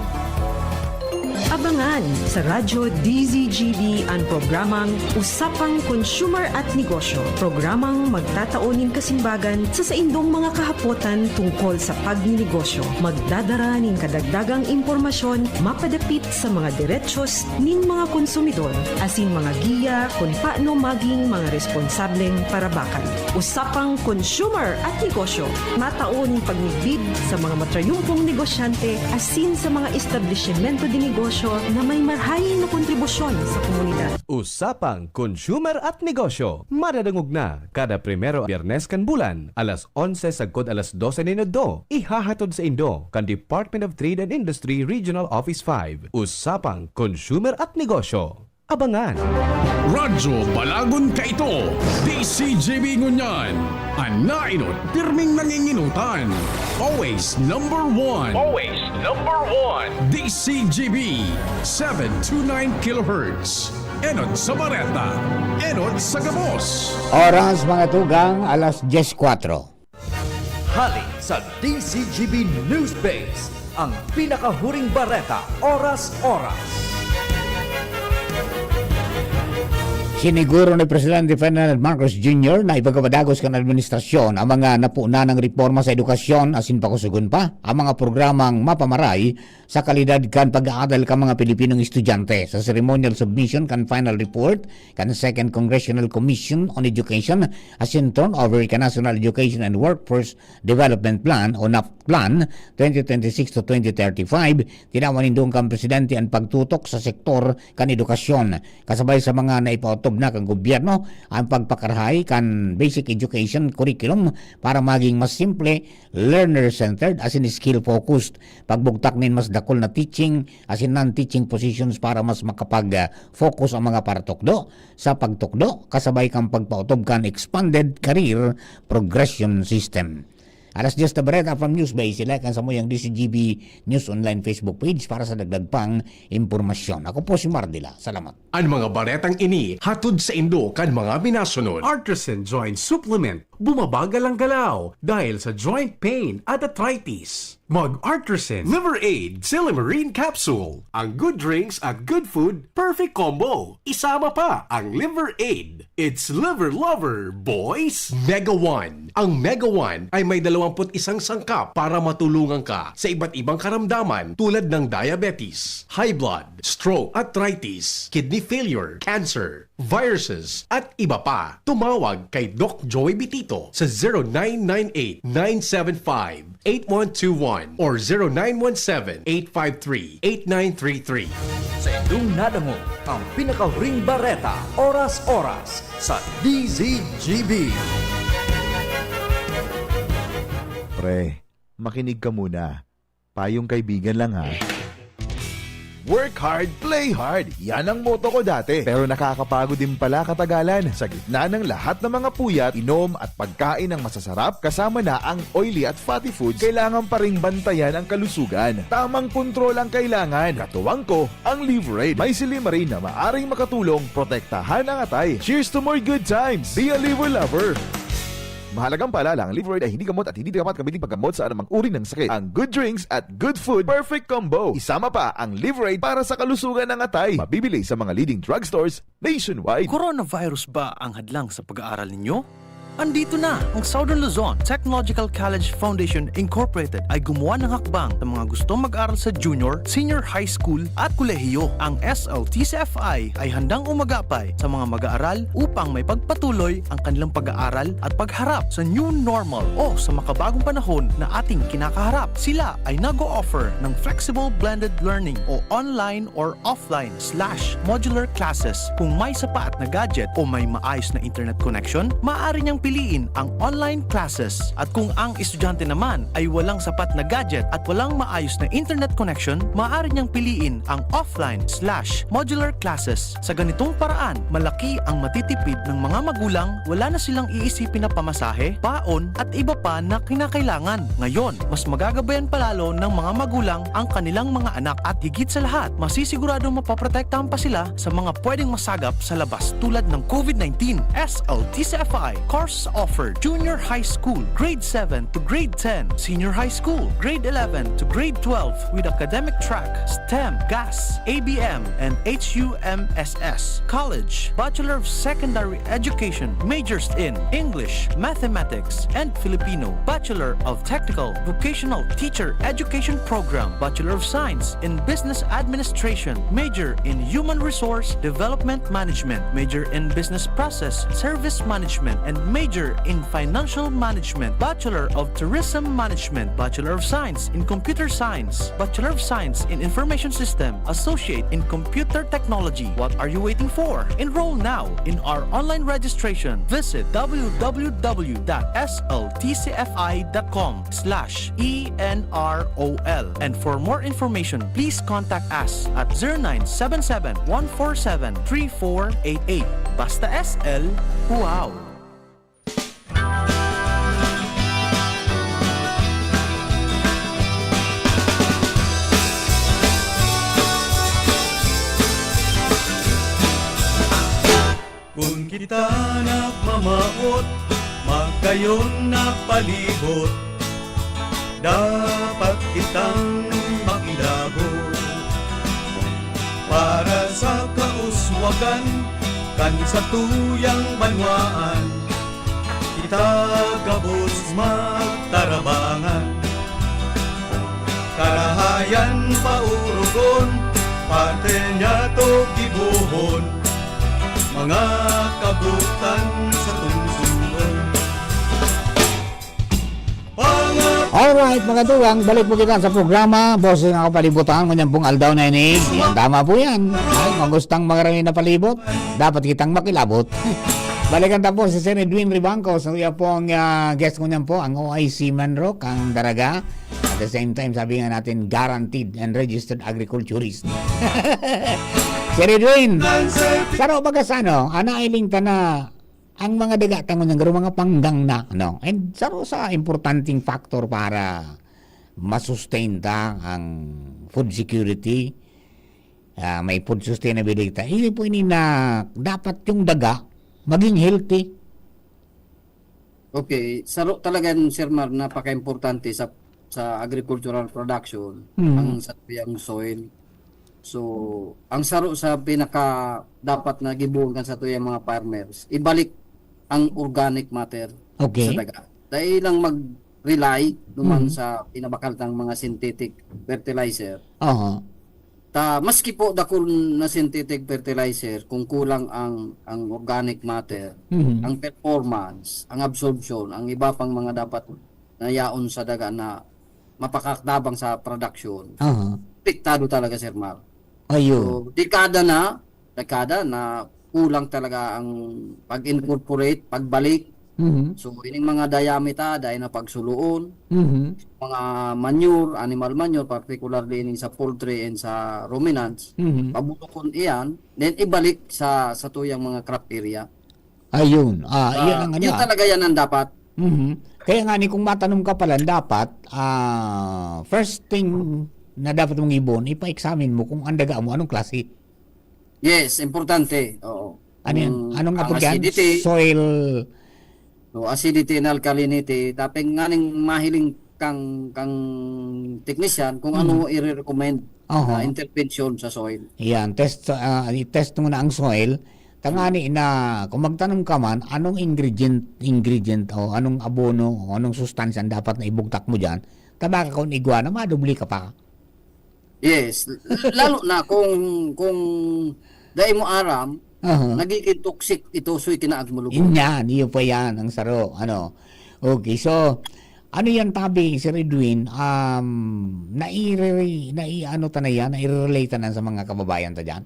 Abangan sa Radyo D Z G B an programang Usapang Consumer at Negosyo, programang magtatao nin kasimbagan sa saindong mga kahapotan tungkol sa pagninegosyo. Magdadara nin kadagdagang impormasyon mapadapit sa mga derechos nin mga konsumidor asin mga giya kun paano maging mga responsableng parabakan. Usapang Consumer at Negosyo, matao nin pagmidbid sa mga matrayumpong negosyante asin sa mga establisimento de negosyo na may marahay na kontribusyon sa komunidad. Usapang Consumer at Negosyo, madadangog na kada primero Biyernes kan bulan, alas onse sagkod alas dose nin udto, ihahatod saindo kan Department of Trade and Industry Regional Office five. Usapang Consumer at Negosyo. Abangan! Radyo Balagon Kaito, D C G B ngunyan, an naenot pirming nangingenotan. Always number one. Always number one. D C G B, seven two nine kilohertz. Enot sa bareta, enot sa gabos. Oras, mga tugang, alas dyes kwatro. Hali sa D C G B News Base, ang pinakahuring bareta, oras-oras. Siniguro ni Presidente Ferdinand Marcos Junior na ipagpapadagos kan administrasyon ang mga napunan ng reforma sa edukasyon asin pakusugon pa ang mga programang mapamaray sa kalidad kan pag-aadal kan mga Pilipinong estudyante. Sa ceremonial submission kan final report kan Second Congressional Commission on Education asin turnover kan National Education and Workforce Development Plan o NAP Plan twenty twenty-six to twenty thirty-five, tinawan nin dugang kan presidente an pagtutok sa sektor kan edukasyon, kasabay sa mga naipaotob na kan gobyerno, ang pagpakarahay kan basic education curriculum para maging mas simple, learner-centered, asin skill-focused, pagbugtak nin mas dakul na teaching asin non-teaching positions para mas makapag-focus ang mga paratukdo sa pagtukdo, kasabay kan pagpaotob kan expanded career progression system. Alas diyes na bareta from Newsbay, sila kan samuyang D C G B News Online Facebook page para sa dagdag pang impormasyon. Ako po si Mardila. Salamat. An mga baretang ini hatod saindo kan mga minasunod. Artisan Joint Supplement, bumabagal ang galaw dahil sa joint pain at arthritis. Mag Artisan Liver Aid Silymarin Capsule. Ang good drinks at good food, perfect combo. Isama pa ang Liver Aid. It's Liver Lover, boys! Mega One. Ang Mega One ay may dalawampu't isang sangkap para matulungan ka sa iba't ibang karamdaman tulad ng diabetes, high blood, stroke, arthritis, kidney failure, cancer, viruses, at iba pa. Tumawag kay Doc Joey Bitito sa zero nine nine eight, nine seven five, eight one two one or zero nine one seven, eight five three, eight nine three three. Sa indong nadangog ang pinakahuring bareta, oras-oras sa D Z G B. Pre, makinig ka muna. Payong kaibigan lang, ha. Work hard, play hard. Yan ang motto ko dati. Pero nakakapagod din pala katagalan. Sa gitna ng lahat ng mga puyat, inom at pagkain ng masasarap, kasama na ang oily at fatty foods, kailangan pa ring bantayan ang kalusugan. Tamang kontrol ang kailangan. Katuwang ko, ang Liver Aid. May silymarin na maaring makatulong protektahan ang atay. Cheers to more good times! Be a Liver Lover! Mahalagang paalala, ang Liver Aid ay hindi gamot at hindi dapat gamitin paggamot sa anumang uri ng sakit. Ang good drinks at good food, perfect combo. Isama pa ang Liver Aid para sa kalusugan ng atay. Mabibili sa mga leading drugstores nationwide. Coronavirus ba ang hadlang sa pag-aaral ninyo? Andito na! Ang Southern Luzon Technological College Foundation Incorporated ay gumawa ng hakbang sa mga gustong mag-aral sa junior, senior high school at kolehiyo. Ang S L T C F I ay handang umagapay sa mga mag-aaral upang maipagpatuloy ang kanilang pag-aaral at pagharap sa new normal o sa makabagong panahon na ating kinakaharap. Sila ay nag-o-offer ng flexible blended learning o online or offline slash modular classes. Kung may sapat na gadget o may maayos na internet connection, maaari niyang piliin ang online classes. At kung ang estudyante naman ay walang sapat na gadget at walang maayos na internet connection, maaari niyang piliin ang offline slash modular classes. Sa ganitong paraan, malaki ang matitipid ng mga magulang, wala na silang iisipin na pamasahe, baon, at iba pa na kinakailangan. Ngayon, mas magagabayan pa lalo ng mga magulang ang kanilang mga anak at higit sa lahat, masisiguradong mapoprotektahan pa sila sa mga pwedeng masagap sa labas tulad ng COVID nineteen. S L T C F I courses offered: Junior High School, Grade seven to Grade ten, Senior High School, Grade eleven to Grade twelve with academic track, STEM, GAS, A B M, and H U M S S. College, Bachelor of Secondary Education, majors in English, Mathematics, and Filipino, Bachelor of Technical Vocational Teacher Education Program, Bachelor of Science in Business Administration, major in Human Resource Development Management, major in Business Process Service Management, and major in Financial Management, Bachelor of Tourism Management, Bachelor of Science in Computer Science, Bachelor of Science in Information System, Associate in Computer Technology. What are you waiting for? Enroll now in our online registration. Visit W W W dot S L T C F I dot com slash E N R O L. And for more information, please contact us at zero nine seven seven, one four seven, three four eight eight. Basta S L, wow! Kun kita nagmamawot, magkayon na palibot, dapat kitang makilabot. Para sa kauswagan, Kan satuyang banwaan, kita gabos magtarabangan. Karahayan pa orogon, parte niya to gibohon, mga kabutan sa tungsungon. Alright, mga tugang, balik po kita sa programa, Boses ng Kapalibutan, ngunyan pong aldaw na ini. Yan, tama po yan. Ay, kung gustang makarami na palibot, dapat kitang makilabot. Balikan ta po si Sir Edwin Ribangco. So, iya po ang ah, guest ngunyan po, ang O I C Manrock, ang Daraga. At the same time, sabi nga natin, guaranteed and registered agriculturist. Sir Edwin, saro baga sa ano, ana iling ta na ang mga daga ta ngunyan garo mga panggang na, no? And saro sa importanteng factor para ma-sustain ta ang food security, ah, may food sustainability ta. Ini po ini na dapat yung daga maging healthy. Okay, saro talaga yan, Sir Mar, napaka-importante sa sa agricultural production, Mhm. ang satuyang soil. So, ang saro sa pinaka dapat na gibohon kan satuyang mga farmers, ibalik ang organic matter Okay. sa daga. Dai lang mag-rely duman Mhm. sa pinabakal tang mga synthetic fertilizer. Aha. Ta maski po dakul na synthetic fertilizer, kung kulang ang ang organic matter, Mhm. ang performance, ang absorption, ang iba pang mga dapat na yaon sa daga na mapakatabang sa production, Aha. apektado talaga, Sir Mar. Ayun. So, dekada na, dekada na kulang talaga ang pag-incorporate, pagbalik. Mhm. So, ining mga dayami ta, dai na pagsuloon, Mhm. mga manure, animal manure, particularly ining sa poultry and sa ruminants, Mhm. pabulokon iyan, then ibalik sa satuyang mga crop area. Ayun. Ah, Ah, iyan ang ano. yun ah. talaga yan ang dapat. Mhm. Kaya nga ni kung matanom ka pala dapat, ah, first thing na dapat mong ibon, ipa-examine mo kung ang daga mo anong klase. Yes, importante. Oo. Ano yan? Kung Anong ang apod yan? acidity, Soil. So, acidity and alkalinity, taping nganing mahiling kang kang technician kung Hmm. ano i-recommend Oho. na intervention sa soil. Yan, test ah, i-test mo na ang soil. Tangani na kung magtanom ka man, anong ingredient ingredient o anong abono o anong sustansya ang dapat na ibugtak mo diyan? Tabaka kung igwa na madubli ka pa. Yes, l- lalo na kung kung dai mo aram, Aha. nagiging toxic ito, so ikinaag mo lugod. Yan, iyo pa yan, ang saro. Ano? Okay, so, ano yan tabi, Sir Edwin? Um, naire, nai, ano ta na yan? Naire-relate ta na sa mga kababayan ta dyan?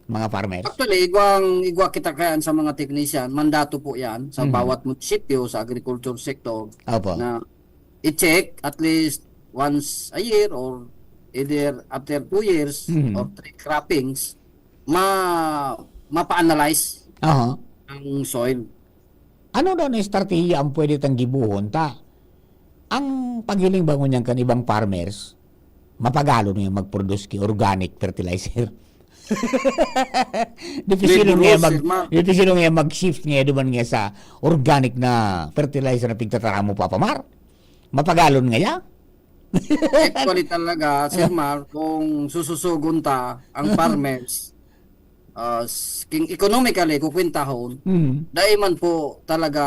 Mga farmers? Actually, igwang igwa kita kayan sa mga technician, mandato po yan sa Mhm. bawat munisipyo, sa agriculture sector, Opo. na i-check at least once a year or either after two years Mhm. or three croppings, ma mapa-analyze Aha. ang soil. Ano daw na estratehiya ang pwede tang gibuhon ta? Ang paghiling ba ngunyan kan ibang farmers, mapagalon nga mag-produce ki organic fertilizer. Dipisilon nga Laborers, mag Sir Mar. dipisilon nga mag-shift nga duman nga sa organic na fertilizer na pigtataramo, Papa Mar. Mapagalon nga ya. Actually talaga, Sir Mar, kung sususugon ta ang farmers, ah, s- king economically kukwintahon, Mm. dai man po talaga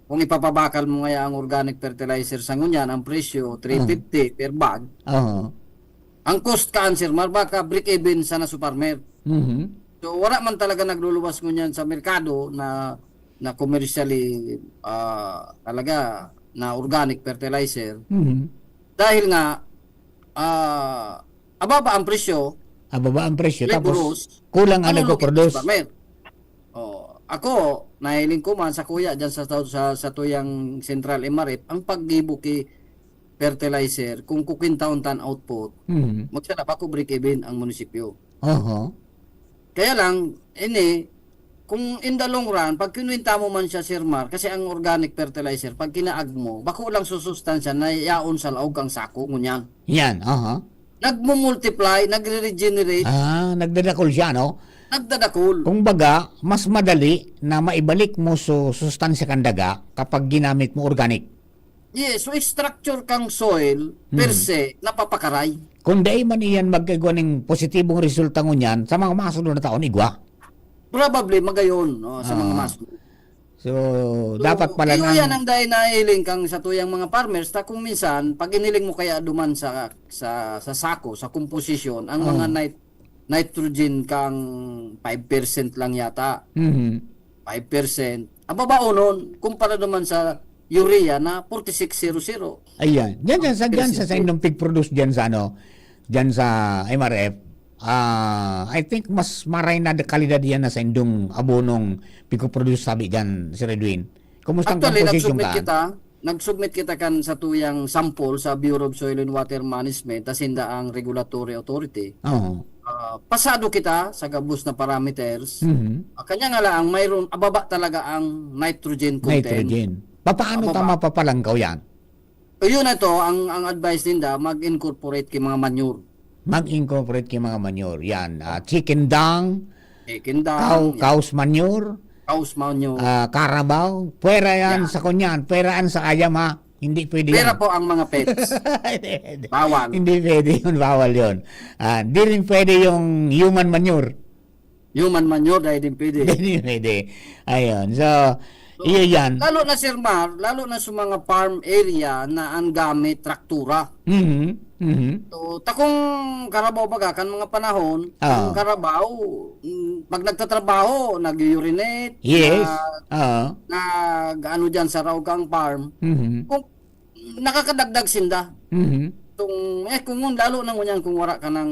kung ipapabakal mo ngaya ang organic fertilizer sa ngunyan, ang presyo three fifty per bag. Oo. Ang cost kaan, Sir Mar, baka break even sana sa farmer. Mhm. So, wala man talaga nagluluwas ngunyan sa merkado na na commercially ah, talaga na organic fertilizer. Mhm. Dahil nga ah, ababa ang presyo, Ababa ang presyo, laboros, tapos kulang ang malulugi nagpo-produce. sa farmer. Oh, ako, nahiling ko man sa kuya dyan sa, sa, sa tuyang Central M R F, ang paggibo ki fertilizer, kung kukwintahon tan output, Mhm. magsalap ako break even ang munisipyo. Oho. Kaya lang, ini, kung in the long run, pag kinwenta mo man siya, Sir Mar, kasi ang organic fertilizer, pag kinaag mo, bako lang susustansya na yaon sa laog ang sako, ngunyan. Yan, aha. Nagmumultiply, nagre-regenerate, Ah, nagdadakol siya, no? nagdadakol. Kung baga, mas madali na maibalik mo so sustansya kan daga kapag ginamit mo organic. Yes, so structure kang soil per Hmm. se napapakaray. Kung dai man iyan magkaigwa ning positibong resulta ngunyan, sa mga masunod na taon, igwa. Probably, magayon, no, sa mga Oo. mas So, So, dapat pala iyo yan nang ang dai nahiling kang sa tuyang mga farmers, ta kung minsan, pag iniling mo kaya duman sa, sa, sa sako, sa komposisyon, ang mga Oo. nit-, nitrogen kang five percent lang yata. Mhm. Five percent. Ang babaonon, kumpara naman sa urea na forty-six zero zero. Ayan. Diyan, diyan sa, Ang diyan sa, sa percent. Indong pig-produce diyan sa ano, diyan sa M R F, ah, I think mas maray na de-, kalidad yan na sa indong abonong pigpo-produce sabi diyan, Sir Edwin. Kumusta ang Actually, composition nag-submit ka? kita, nag-submit kita kan sa tuyang sample sa Bureau of Soil and Water Management, tas sinda ang regulatory authority. Oo. Ah, pasado kita sa gabos na parameters. Mhm. Ah, kanya nga lang, mayroon, ababa talaga ang nitrogen content. Nitrogen. Papaano ta Ababa. mapapalangkaw yan? Ayun na to, ang, ang advice ninda, mag-incorporate ki mga manure. Mag-incorporate ki mga manure. Yan. Ah, chicken dung, Chicken dung, cow, yan. cow's manure, Cow's manure. ah, carabao. Pwera yan Yan. sa kunyan. Pwera yan sa ayam, ha. Hindi pwede Pera yan. po ang mga pets. Hindi, hindi. Bawal. Hindi pwede yun. Bawal yun. Ah, di rin pwede yung human manure. Human manure, dahil din pwede. Hindi pwede. Ayun. So, So, iyo yan. lalo na, Sir Mar, lalo na sa mga farm area na ang gamit traktura. Mhm. Mhm. So, takong karabaw baga, kan mga panahon, Ah. ang karabaw, mm, pag nagtatrabaho, nag-urinate, Yes. nag-, Ah. nag-ano dyan sa raog kang farm. Mhm. Kung nakakadagdag sinda. Mhm. Kung, eh, kung lalo na ngunyan, kung wara ka ng,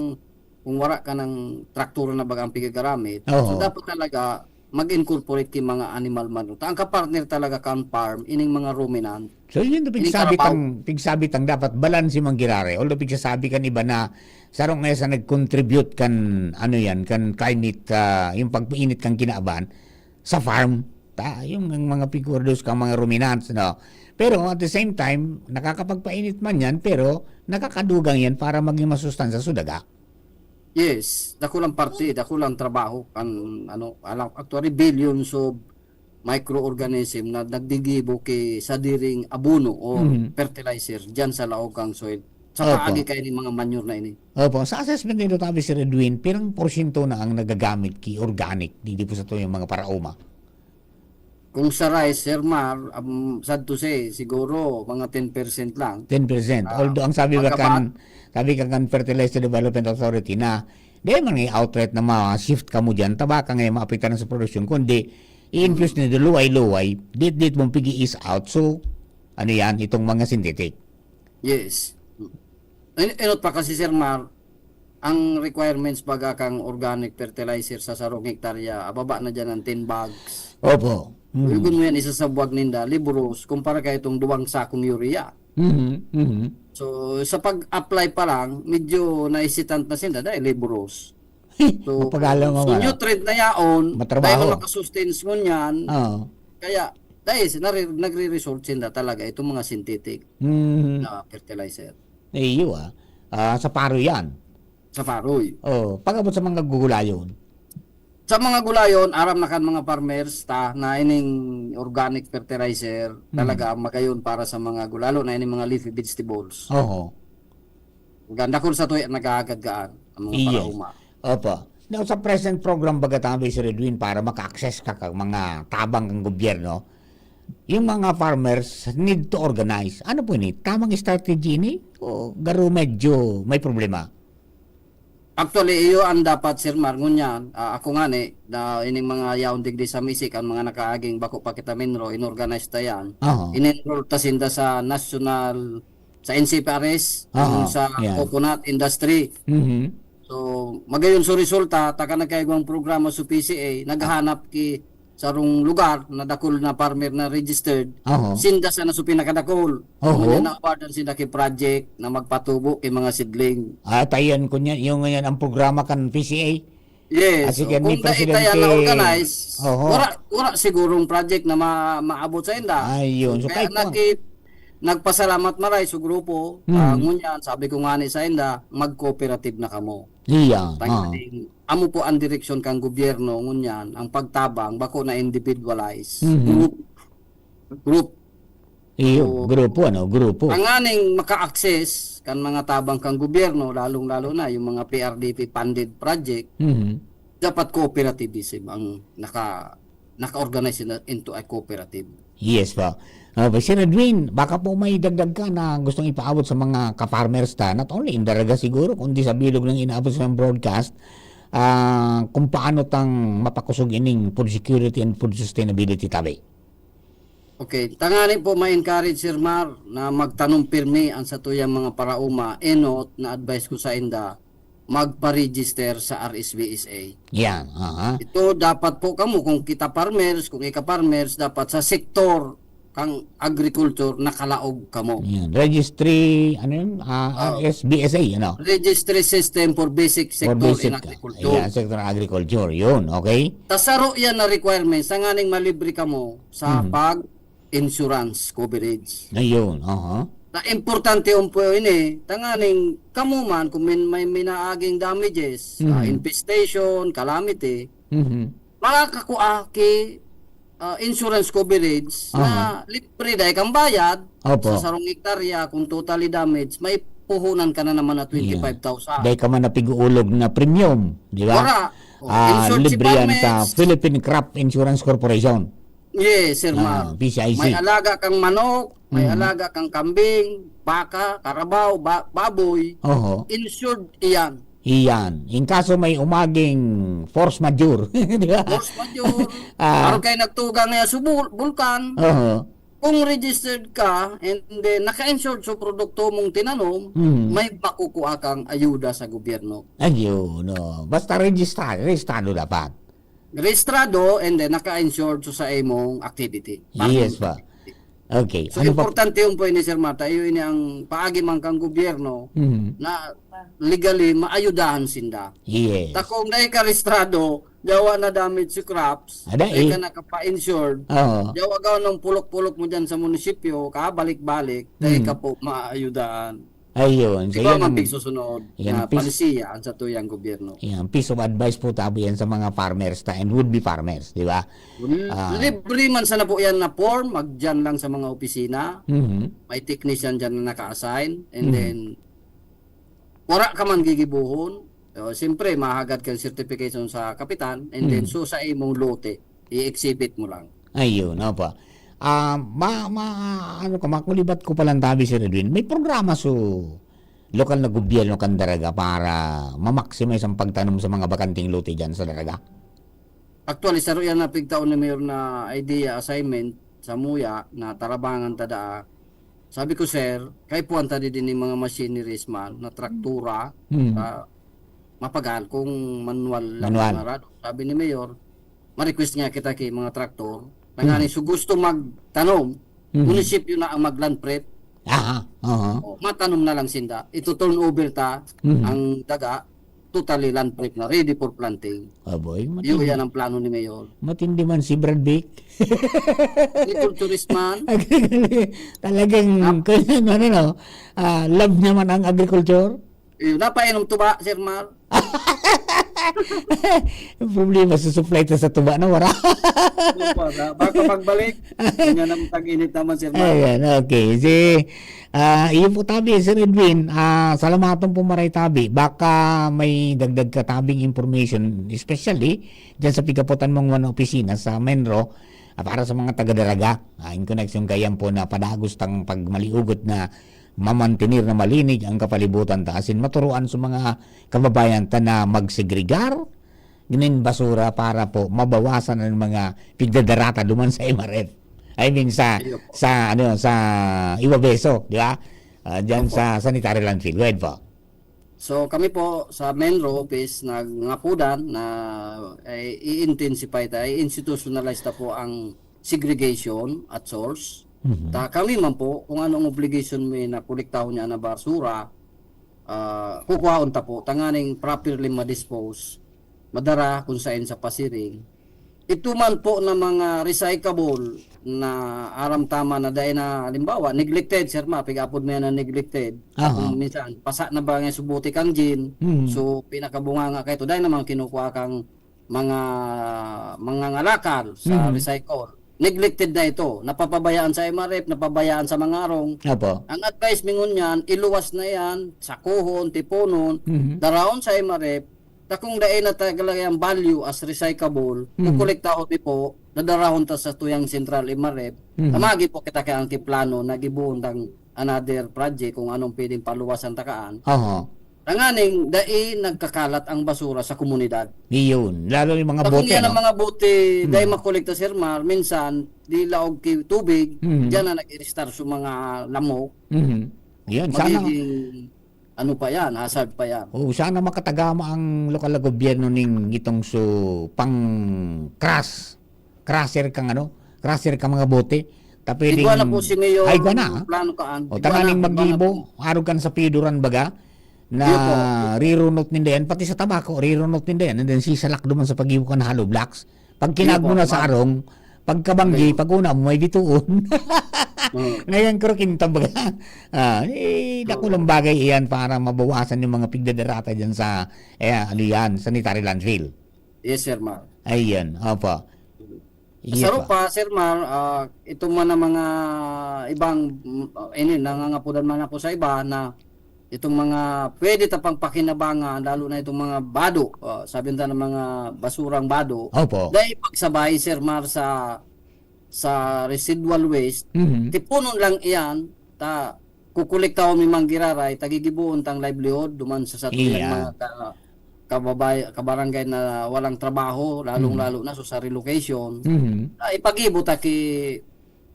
kung wara ka ng traktura na baga ang pigagaramit, Oo. so dapat talaga mag-incorporate ki mga animal manure. Ta ang kapartner talaga kan farm, ining mga ruminant. So, yun, Ining pigsabi karabaw. tang, pigsabi tang dapat balanse man girare. Although pigsasabi kan iba na sarong nga sa nag-contribute kan, ano yan, kan climate, ah, yung pag-init kan kinaban sa farm. Ta, yung ang mga pigproduce kang mga ruminants, no? Pero at the same time, nakakapagpainit man yan, pero nakakadugang yan para maging masustansya sa daga. Yes, dakulang parte, dakulang trabaho kan, ano, alam, actually, billions of microorganism na naggigibo ki sadiring abono o Mhm. fertilizer diyan sa laog kang soil. Sa Opo. paagi kaini mga manure na ini. Opo. Sa assessment nindo, tabi, Sir Edwin, pirang porsyento na ang nagagamit ki organic digdi po sa tuyang mga paraoma? Kung sa rice, Sir Mar, um, sad to say, siguro mga ten percent lang. Ten percent. Ah, Although ang sabi ba pagkaba- kan, sabi ka kan Fertilizer Development Authority na di man nga outright na ma-shift kamo diyan, ta baka nga maapektaran sa produksyon, kundi i-infuse nindo luway-luway, dit-dit mong pigi-ease out. So, ano yan, itong mga synthetic. Yes. In-, inot pa kasi, Sir Mar, ang requirements baga kang organic fertilizer sa sarong hektarya, ababa na dyan ng ten bags. Opo. Mm. Kung mo yan, isa sa buwag ninda, liburos, kumpara kay itong duwang sakong urea. Mhm, mhm. So, sa pag-apply pa lang, medyo naisitant na sinda dahil liburos. So, Mapagalaw so, naman, ah. nutrient na yaon, Matrabaho. dahil makasustain ngunyan, Oo. kaya, dahil si-, nare-, nagre-result sinda talaga itong mga synthetic Mhm. na fertilizer. Iyo, ah. Ah, sa paro yan. Sa paroy. Oh, pag-abot sa mga gugulayon. Sa mga gulayon, aram na kan mga farmers ta na ining organic fertilizer Hmm. talaga magayon para sa mga gu-, lalo na ining mga leafy vegetables. Oho. Ganda kung sa tuya nag-aagad-gaan ang mga Yes. parauma. Opo. Now, sa present program, baga tabi, Sir Edwin, para maka-access ka kang mga tabang kang gobyerno, yung mga farmers need to organize. Ano po ini? Tamang strategy ini? O garo medyo may problema? Actually, iyo ang dapat, Sir Mar, ngunyan. Ah, ako nga ni, na ining mga yaon digdi sa Misik, ang mga nakaaging bako pa kita minro, inorganize ta yan. Aha. In-enroll ta sinda sa national, sa N C F R S, Aha, yung sa yeah. coconut industry. Mhm. So, magayon so resulta, taka nagkaigwang programa sa P C A, naghahanap ki sarong lugar na dakul na farmer na registered, Aha. sinda sana so pinakadakul. Oho. Ngunyan na-awardan sinda ki project na magpatubo ki mga sidling. Ah, tayan ko niya, yung ngayon ang programa kan P C A. Yes. Kasi So, kan ni kung dai Presidente tayan na-organize, Oho. wala, wala sigurong project na ma-, maabot sa inda. Ayun. So, So, kaya kahit kung naki-, nagpasalamat maray sa grupo, Hmm. ah, ngunyan, sabi ko nga ni sa inda, mag-cooperative na kamo. Iya, Tanging ah. amo po ang direksyon kang gobyerno ngunyan, ang pagtabang, bako na individualized. Mhm. Group. Group. Iyo, So, grupo, ano? Grupo. Tanganing maka-access kan mga tabang kang gobyerno, lalong-lalo na yung mga P R D P funded project, Mhm. Dapat cooperativism ang naka, naka-organize na into a cooperative. Yes po. Uh, Sir Edwin, baka po may dagdag ka na gustong ipaabot sa mga ka-farmers ta, not only in Daraga siguro, kundi sa bilog ng inaabot sa broadcast, ah, kung paano tang mapakusog ining food security and food sustainability tabi. Okay, tangani po ma-encourage, Sir Mar, na magtanom pirmi ang satuyang mga paraoma, enot na advice ko sa inda, magpa-register sa R S B S A. Yan, aha. Ito dapat po kamo, kung kita farmers, kung ika farmers, dapat sa sektor kang agriculture nakalaog kamo. Yan. Registry, ano yun? Ah, Oh. R S B S A, ano? Registry system for basic For sector basic, in agriculture. Yeah, sector agriculture. Yun, okay? Ta saro yan na requirements, tanganing malibre kamo sa Mhm. pag-insurance coverage. Ayun, aha. Na importante yung po yun eh, tanganing kamo man kung may, may minaaging damages, ah, Mhm. infestation, calamity, Mhm. makakakua ki ah, insurance coverage na Aha. libre dahil kang bayad Opo. sa sarong hektarya kung totally damage, may puhunan ka na naman na twenty-five thousand. Dahil ka man napig-uulog na premium, di ba? Wala. Oh, Ah, insured si libre yan sa farmers. Philippine Crop Insurance Corporation. Yes, Sir Ah, Mar. P C I C. May alaga kang manok, may Mhm. alaga kang kambing, baka, karabaw, ba- baboy, Oho. insured iyan. Iyan. In kaso may umaging force majeure, di ba? Force majeure. Ah. Araw kayo nagtugang niya sa bul- bulkan. Oho. Kung registered ka and then naka-insured sa produkto mong tinanom, Mhm. may makukuha kang ayuda sa gobyerno. Ayun, no. Basta register, registrado dapat. Registrado and then naka-insured sa, sa imong activity. Yes, Farming pa. Okay. So, Ano pa? importante yung po ini, Sir Marta. Iyo ini ang paagi man kang gobyerno Mhm. na legally maayudahan sinda. Yes. Ta kung dai ka registrado, yawa na damage si crops, Ada dai eh. ka nakapa-insured, Oo. yawa gaw ng pulok-pulok mo dyan sa munisipyo, kabalik-balik, dai Hmm. ka po maayudahan. Ayun. So, Ikaw yan man ang, pigsusunod yan na ang pis- palisiya ang sa tuyang gobyerno. yan, piece of advice po tabi yan sa mga farmers ta and would-be farmers, di ba? Ah. Libre man sana po yan na form, magdyan lang sa mga opisina, Mhm. may technician dyan na naka-assign, and Mhm. then, wala ka man gigibuhon, o, siyempre, mahagad kang certification sa kapitan, and then, Mhm. so sa imong lote, i-exhibit mo lang. Ayun, opo. Ah, ma, ma, ano ka, makulibat ko palang tabi, Sir Edwin. May programa so lokal na gobyerno kan Daraga para ma-maximize ang pagtanom sa mga bakanteng lote dyan sa Daraga? Actually, saro yan na pigtaon ni Mayor na idea, assignment sa muya na tarabangan ta daa. Sabi ko, "Sir, kaipuhan ta di din yung mga machineries man, na traktura, Hmm. ah, mapagal kung manual lang Manual. ang arado." Sabi ni Mayor, "Ma-request nga kita kay mga traktor, na nga Hmm. ni, so gusto magtanom, Hmm. munisipyo na ang mag-land prep, Aha, aha. o, matanom na lang sinda. Ito turn over ta, Mhm. ang daga, totally land prep na, ready for planting." Aboy, Iyo, matindi, yan ang plano ni Mayor. matindi man si Brad Vic. Agriculturist man. Talagang, Nap- kaya ano, no? Ah, love niya man ang agriculture. Iyo, napainom tuba, Sir Mar. Ang problema, susupply ta sa tuba na wala. Opo, na, baka pagbalik, kanya naman tag-init naman, Sir Mar. Ayan, okay. Si, ah, iyo po tabi, Sir Edwin, ah, salamaton po maray tabi. Baka may dagdag ka tabing information, especially dyan sa pigaputan mong mga opisina sa Menro, ah, para sa mga taga-Daraga. Ah, in connection kayan po na padagos tang pagmaliugot na mamantener na malinig ang kapalibutan ta asin maturuan sa mga kababayan ta na magsegregar nin basura para po mabawasan ang mga pigdadarata duman sa M R F. I mean sa, Iyo po. sa ano, sa Iwabeso, di ba? Ah, diyan Opo. Sa sanitary landfill. Go ahead po. So kami po sa Menro office nagngapudan na, eh, i-intensify ta, i-institutionalize ta po ang segregation at source. Mhm. Ta kami man po, kung anong obligation mi na kolektahon niya na basura, ah, kukuhaon ta po, tanganing properly ma-dispose, madara kung saan sa pasiring. Ito man po na mga recyclable na aram tama na dahil na, halimbawa, neglected, Sir Ma, pig-apod mo yan na neglected. Aha. Kung minsan, pasa na ba nga subuti kang gin, Mhm. so pinakabunga nga kayo, dahil naman kinukuha kang mga, mga ngalakal sa Mhm. recycle. Neglected na ito. Napapabayaan sa M R F, napabayaan sa mga arong. Opo. Ang advice mi ngunyan, iluwas na yan, sakuhon, tiponon, Mhm. daraon sa M R F, dakong dai na talaga ang value as recyclable, Mhm. kukolektahon mi po, dadarahon ta sa tuyang Central M R F, Mhm. na magi po kita kaya ang kiplano na gibuon tang another project kung anong pwedeng paluwasan takaan. Oho. Tanganing dai nagkakalat ang basura sa komunidad. Iyon. Lalo yung mga Dakong bote, yan ang no? mga bote, dai Hmm. makolekta, Sir Mar, minsan, di laog ki tubig, Mhm. diyan na nag-iristar sa mga lamok. Mhm. Yan, sana Magiging ano pa yan, hazard pa yan. Oo, sana makatagama ang lokal na gobyerno ning itong su-, pang crush, crusher kang ano, crusher kang mga bote. Tapwedeng Igwa na po si Mayor ay, igwa na, ha? Plano kaan. O, Igwa tanganing na, igwa na mag-ibo, po. Arog kan sa piduran baga, na Iyo po. rirunot ninda yan, pati sa tabako, rirunot ninda yan, and then sisalak duman sa pag-ibo kan hollow blocks. Pag kinag Iyo po, mo na sa ma'am. arong, pagkabanggi, Okay. pag una mo, may bituon. Mm. Ngayon, kuro kintab baga. Ah, eh, dakulang bagay iyan para mabawasan yung mga pigdadarata dyan sa, eh, ano yan, sanitary landfill. Yes, Sir Mar. Ayan, opo. Sa Yes, po. rupa, Sir Mar, ah, itong man ang mga ibang, mm, ah, ini, nangangapodan man ako sa iba na itong mga pwede ta pang pakinabangan, lalo na itong mga bado, ah, sabi nila ng mga basurang bado, Opo. dahil pagsabay, Sir Mar, sa, sa residual waste, Mhm. tipunon lang iyan, ta, kukolektahon mi man giraray, ta gigibohon tang livelihood, duman sa satuyang Iya. mga ka-, kababay-, kabarangay na walang trabaho, lalong-lalo Mhm. na so sa relocation. Mhm. Ah, ipagibo ta ki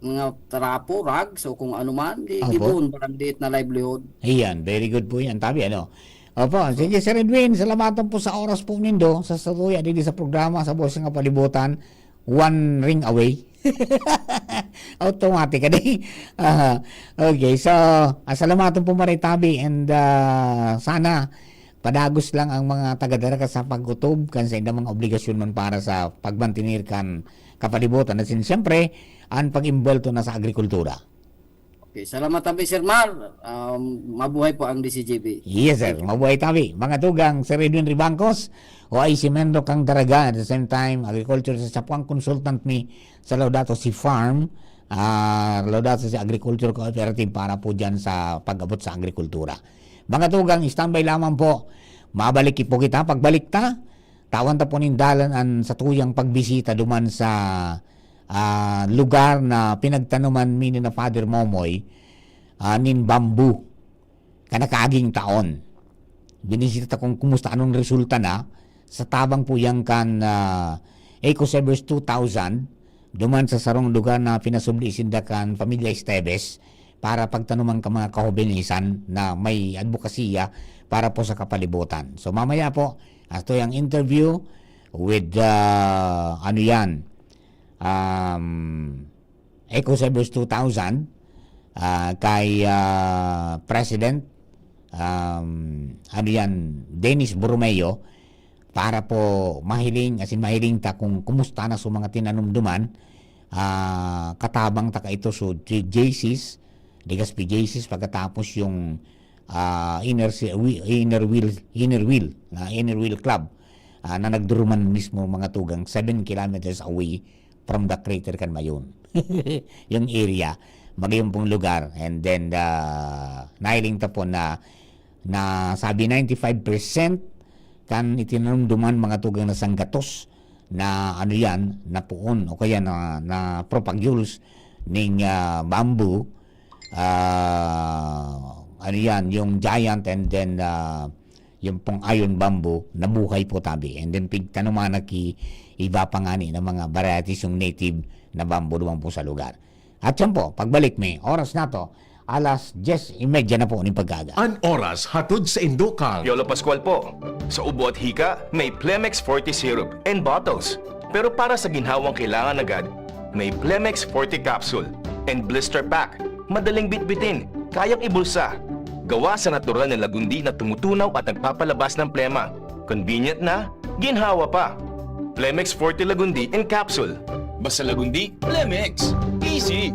mga trapo, rags, o kung ano man, di Opo. gibohon parang diit na livelihood. Ayan, very good po yan. Tabi, ano? Opo, sige, Sir Edwin, salamatan po sa oras po nindo, sa satuya, didi sa programa, sa Boses ng Kapalibutan, one ring away. Automatic, ano? Aha. Okay, so, ah, salamatan po, Mare Tabi, and, ah, sana padagos lang ang mga taga-Daraga sa pag-utob kan sa indang mga obligasyon man para sa pagmantener kan kapalibutan. At sin-, siyempre, ang pag-imbwelto na sa agrikultura. Okay, salamat tabi, Sir Mar. Um, mabuhay po ang D C G B. Yes, sir. Thank you. Mabuhay tabi. Mga tugang, Sir Edwin Ribangcos, O I C Menro kang Daraga, at the same time, agriculture sa Chapuang consultant mi sa Laudato Si Farm, ah, Laudato Si Agriculture Cooperative para po dyan sa pag-abot sa agrikultura. Mga tugang, standby lamang po. Mabalik po kita. Pagbalik ta, tawan ta po nin dalan an satuyang pagbisita duman sa, ah, lugar na pinagtanuman mi ni na Father Momoy, ah, nin bamboo kan nakaaging taon. Binisita ta kung kumusta, anong resulta na sa tabang po yan kan, ah, Eco Savers two thousand, duman sa sarong lugar na pinasubli sinda kan Pamilya Esteves para pagtanuman kan mga kahobenisan na may adbokasiya para po sa kapalibutan. So, mamaya po, ato yung interview with, ah, ano yan, um, Eco Savers two thousand, ah, kay, ah, President, um, ano yan, Dennis Borromeo, para po mahiling, as in, mahiling ta kung kumusta na sa mga tinanom duman, ah, katabang ta kaito so J-, J Cs, Legazpi J Cs, pagkatapos yung, ah, Inner Si-, Wi-, Inner Wheel, Inner Wheel, ah, Inner Wheel Club, ah, na nagduruman mismo mga tugang seven kilometers away from the crater kan Mayon. Yung area, magayong pong lugar. And then, ah, nahiling ta po na, na sabi ninety-five percent kan itinanom duman mga tugang na sanggatos na ano yan, na puon o kaya na, na propagules ning, ah, bamboo, ah, ano yan, yung giant and then, ah, yung pong iron bamboo, nabuhay po tabi. And then pigtanuman na ki iba pa ngani na mga varieties yung native na bamboo duman po sa lugar. At yan po, pagbalik mi, oras na to, alas dyes y media na po ning pag-aga. An oras hatod sa Indokal. Piolo Pascual po. Sa ubo at hika, may Plemex Forte Syrup and bottles. Pero para sa ginhawang kailangan agad, may Plemex Forte Capsule and Blister Pack. Madaling bitbitin, kayang ibulsa. Gawa sa natural na lagundi na tumutunaw at nagpapalabas ng plema. Convenient na, ginhawa pa. Plemex Forte Lagundi in Capsule. Basta Lagundi, Plemex. Easy!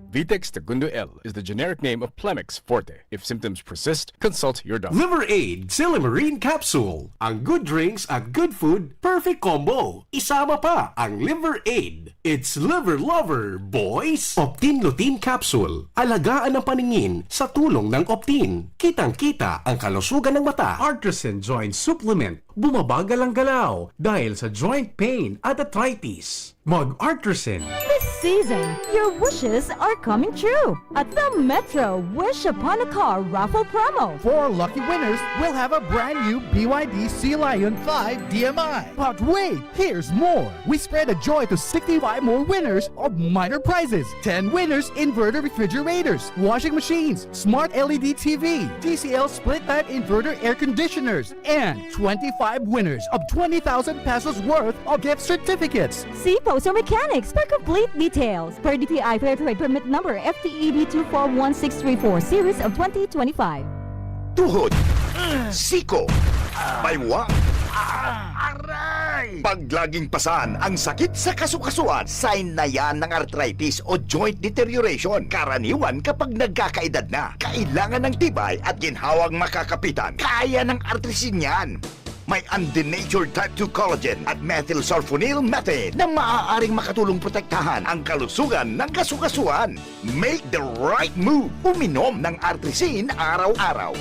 Vitex Segundo L is the generic name of Plemex Forte. If symptoms persist, consult your doctor. Liver Aid Silymarin Capsule. Ang good drinks at good food, perfect combo. Isama pa ang Liver Aid. It's Liver Lover, boys! Optin Lutein Capsule. Alagaan ang paningin sa tulong ng Optin. Kitang-kita ang kalusugan ng mata. Artisan Joint Supplement. bumabagal ang galaw dahil sa joint pain at arthritis. Mag-Artrisin. This season, your wishes are coming true. At the Metro Wish Upon a Car Raffle Promo. Four lucky winners will have a brand new B Y D Sea Lion five D M I. But wait, here's more. We spread the joy to sixty-five more winners of minor prizes. Ten winners inverter refrigerators, washing machines, smart L E D T V, T C L split type inverter air conditioners, and twenty-five winners of twenty thousand pesos worth of gift certificates. See Poso Mechanics for complete details. Per D T I Fair Trade Permit Number F T E B two four one six three four, series of twenty twenty-five. Tuhod, siko, baywa, aray! Pag laging pasan ang sakit sa kasukasuan, sign na yan ng arthritis o joint deterioration. Karaniwan kapag nagkakaedad na, kailangan ng tibay at ginhawang makakapitan. Kaya ng Artrisin yan. May undenatured type two collagen at methylsulfonyl methane na maaaring makatulong protektahan ang kalusugan ng kasukasuan. Make the right move. Uminom ng Artrisin araw-araw.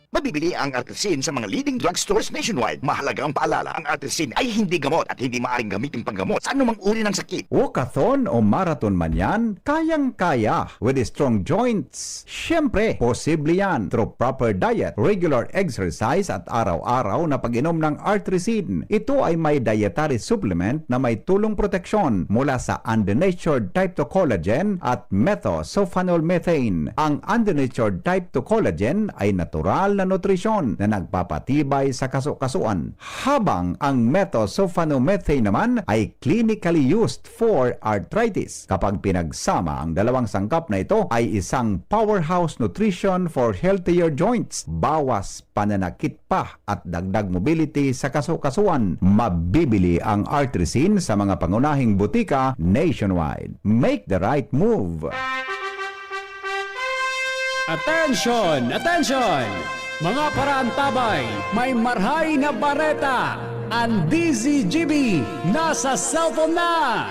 Mabibili ang Artrisin sa mga leading drugstores nationwide. Mahalagang paalala, ang Artrisin ay hindi gamot at hindi maaaring gamitin panggamot sa anumang uri ng sakit. Walkathon o marathon man yan, kayang-kaya with strong joints. Siyempre, posible yan through proper diet, regular exercise at araw-araw na pag-inom ng Artrisin. Ito ay may dietary supplement na may tulong proteksyon mula sa undenatured type two collagen at methylsulfonylmethane. Ang undenatured type two collagen ay natural na nutrisyon na nagpapatibay sa kasukasuan, habang ang methylsulfonylmethane naman ay clinically used for arthritis. Kapag pinagsama, ang dalawang sangkap na ito ay isang powerhouse nutrition for healthier joints. Bawas pananakit pa at dagdag mobility sa kasukasuan. Mabibili ang Artrisin sa mga pangunahing butika nationwide. Make the right move! Attention! Attention! Mga paraantabay, may marhay na bareta! Ang D Z G B nasa cellphone na!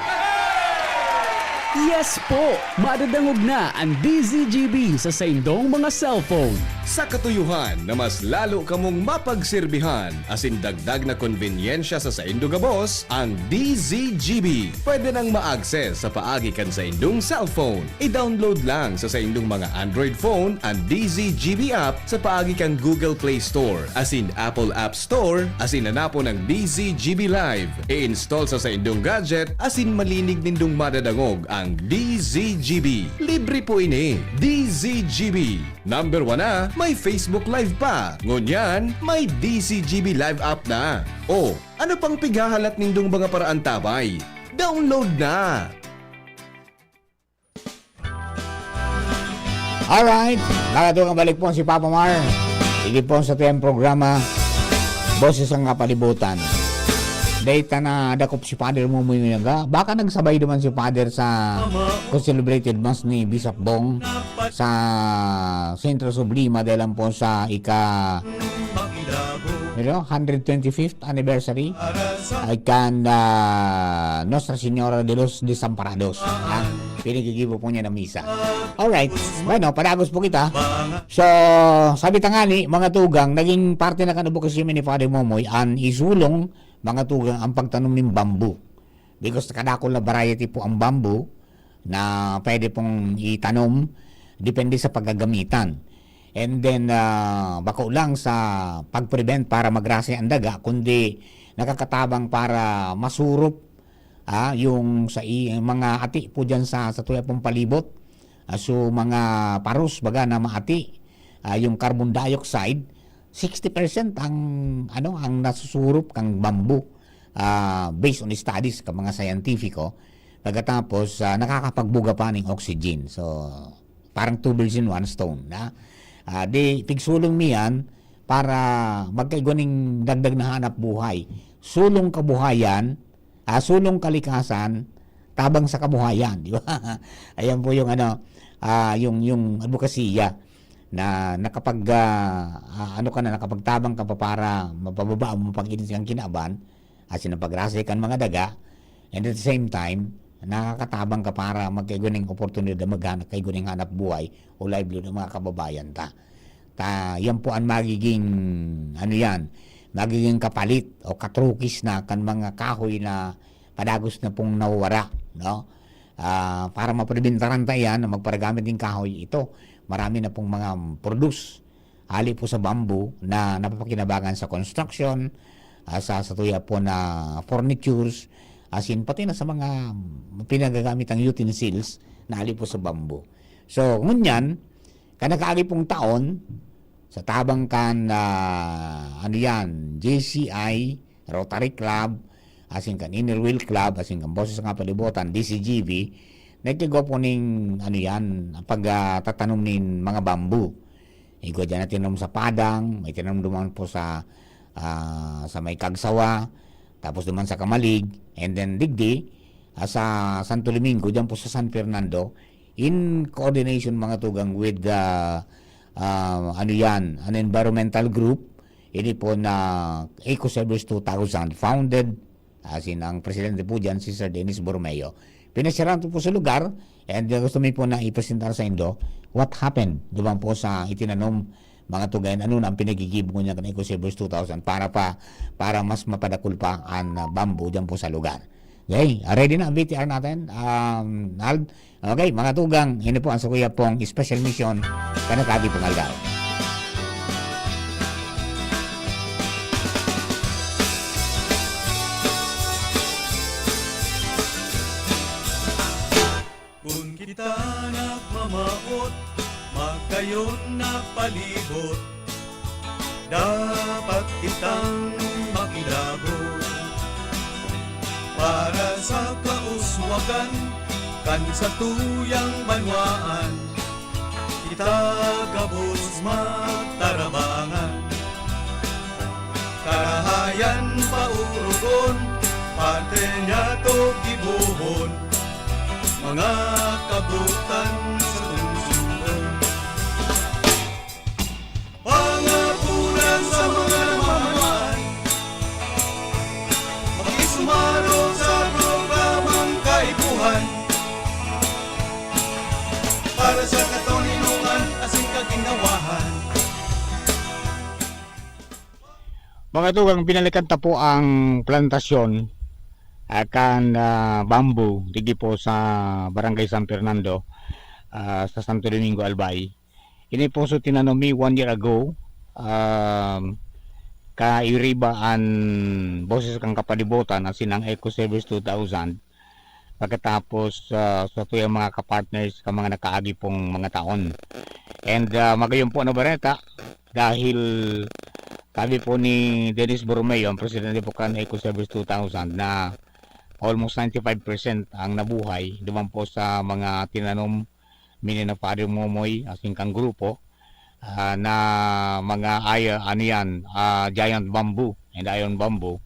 Yes po! Madadangog na ang D Z G B sa saindong mga cellphone. Sa katuyohan na mas lalo kamong mapagserbihan asin dagdag na konbenyensya sa saindo gabos, ang D Z G B pwede nang ma-access sa paagi kan saindong cellphone. I-download lang sa saindong mga Android phone an D Z G B app sa paagi kan Google Play Store asin Apple App Store asin hanapon ang D Z G B Live. I-install sa saindong gadget asin malinig nindong madadangog ang D Z G B. Libre po ini. D Z G B. Number one na, may Facebook Live pa. Ngunyan, may D Z G B Live app na. O, ano pang pighahalat nindong mga paraantabay? Download na! Alright, nakatugang balik po si Papa Mar. Sige po sa tuyang programa, Boses ng Kapalibutan. Data na dakop si Father Momoy Uyaga. Baka nagsabay naman si Father sa kung celebrated Mass ni Bishop Bong sa Centro Sublima dahil lang po sa ika you know, hundred twenty-fifth anniversary ay kan ah, Nuestra Señora de los Desamparados. Ha? Pinigigibo po niya na misa. Alright. Bueno, padagos po kita. So, sabi tangani, mga tugang, naging parte na kan advocacy ni Father Momoy, an isulong, mga tugang, ang pagtanom ng bamboo. Because kadakol na variety po ang bamboo na pwede pong itanom, depende sa paggagamitan. And then, ah, bako lang sa pag-prevent para magrase ang daga, kundi nakakatabang para masurop, ah, yung sa i-, mga ati po dyan sa, sa tuya pong palibot. Ah, so, mga paros, baga na maati, ah, yung carbon dioxide, sixty percent ang, ano, ang nasusurop kang bamboo, ah, based on studies ka mga scientifico. Pagkatapos, ah, nakakapagbuga pa ning oxygen. So, parang two birds in one stone, na? Ah, di, pigsulong mi yan para magkaigwa ning dagdag na hanap buhay. Sulong kabuhayan, ah, sulong kalikasan, tabang sa kabuhayan, di ba? Ayan po yung ano, ah, yung, yung advokasya na nakapag, ah, ah, ano ka na, nakapagtabang ka pa para mapababa o mapag-init ang kinaban, asin ang pagrase kan mga daga, and at the same time, nakakatabang ka para magkaiguning oportunidad, maghanap, kaiguning hanap buhay o livelihood ng mga kababayan ta. Ta, yan po ang magiging, ano yan, magiging kapalit o katrukis na kan mga kahoy na padagos na pong nawawara, no? Ah, para mapreventaran ta yan na magparagamit nin kahoy, ito, marami na pong mga produce hali po sa bamboo na napapakinabangan sa construction, ah, sa, sa tuya po na furnitures, as in, pati na sa mga pinagagamit ang utensils na hali po sa bamboo. So, ngunyan, kan nakaagi pong taon, sa tabang kan, ah, ano yan, J C I, Rotary Club, asin kan Inner Wheel Club, asin kan Boses sa Kapalibutan, D C G B, nagkigwa po ning, ano yan, pag, ah, tatanom nin mga bamboo. Igwa dyan na tinanom sa Padang, may tinanom duman po sa, ah, sa may Cagsawa, tapos duman sa Camalig, and then digdi, ah, sa Santo Domingo, dyan po sa San Fernando, in coordination, mga tugang, with the, ah, ano yan, an environmental group, ini po na Eco Savers two thousand, founded, as in, ang presidente po dyan, si Sir Dennis Borromeo. Pinasyaran po sa lugar, and, uh, gusto mi po na ipresentar sa indo what happened duman po sa itinanom, mga tugang, ano na ang pinagigibo niya kan Eco Savers two thousand para pa, para mas mapadakul pa ang, uh, bamboo dyan po sa lugar. Okay, ah, ready na ang V T R natin, um, Nald? Okay, mga tugang, ini po ang sakuya pong special mission kan nakaagi pong aldaw. Kun kita nagmamawot, magayon na palibot, dapat kitang makilabot. Para sa kauswagan kan satuyang banwaan, kita gabos magtarabangan. Karahayan paurugon, patria to gibohon, mga kabutan sa tungsungon. Pangapulan sa mga namamaan, makisumaro sa programang kaipuhan, para sa katoninongan asin kaginhawahan. Mga tugang, binalikan ta po ang plantasyon, ah, kan, ah, bamboo, digdi po sa Barangay San Fernando, ah, sa Santo Domingo, Albay. Ini po so tinanom mi one year ago, um, kairiba an Boses kan Kapalibutan, asin ang Eco Service two thousand. Pagkatapos, ah, sa tuyang mga kapartners, ka mga nakaagi pong mga taon. And, ah, magayon po na bareta, dahil sabi po ni Dennis Borromeo, ang presidente po kan Eco Service two thousand, na almost ninety-five percent ang nabuhay duman po sa mga tinanom mi ni na Father Momoy, asin kan grupo, ah, na mga ay-, ano yan, ah, giant bamboo and iron bamboo,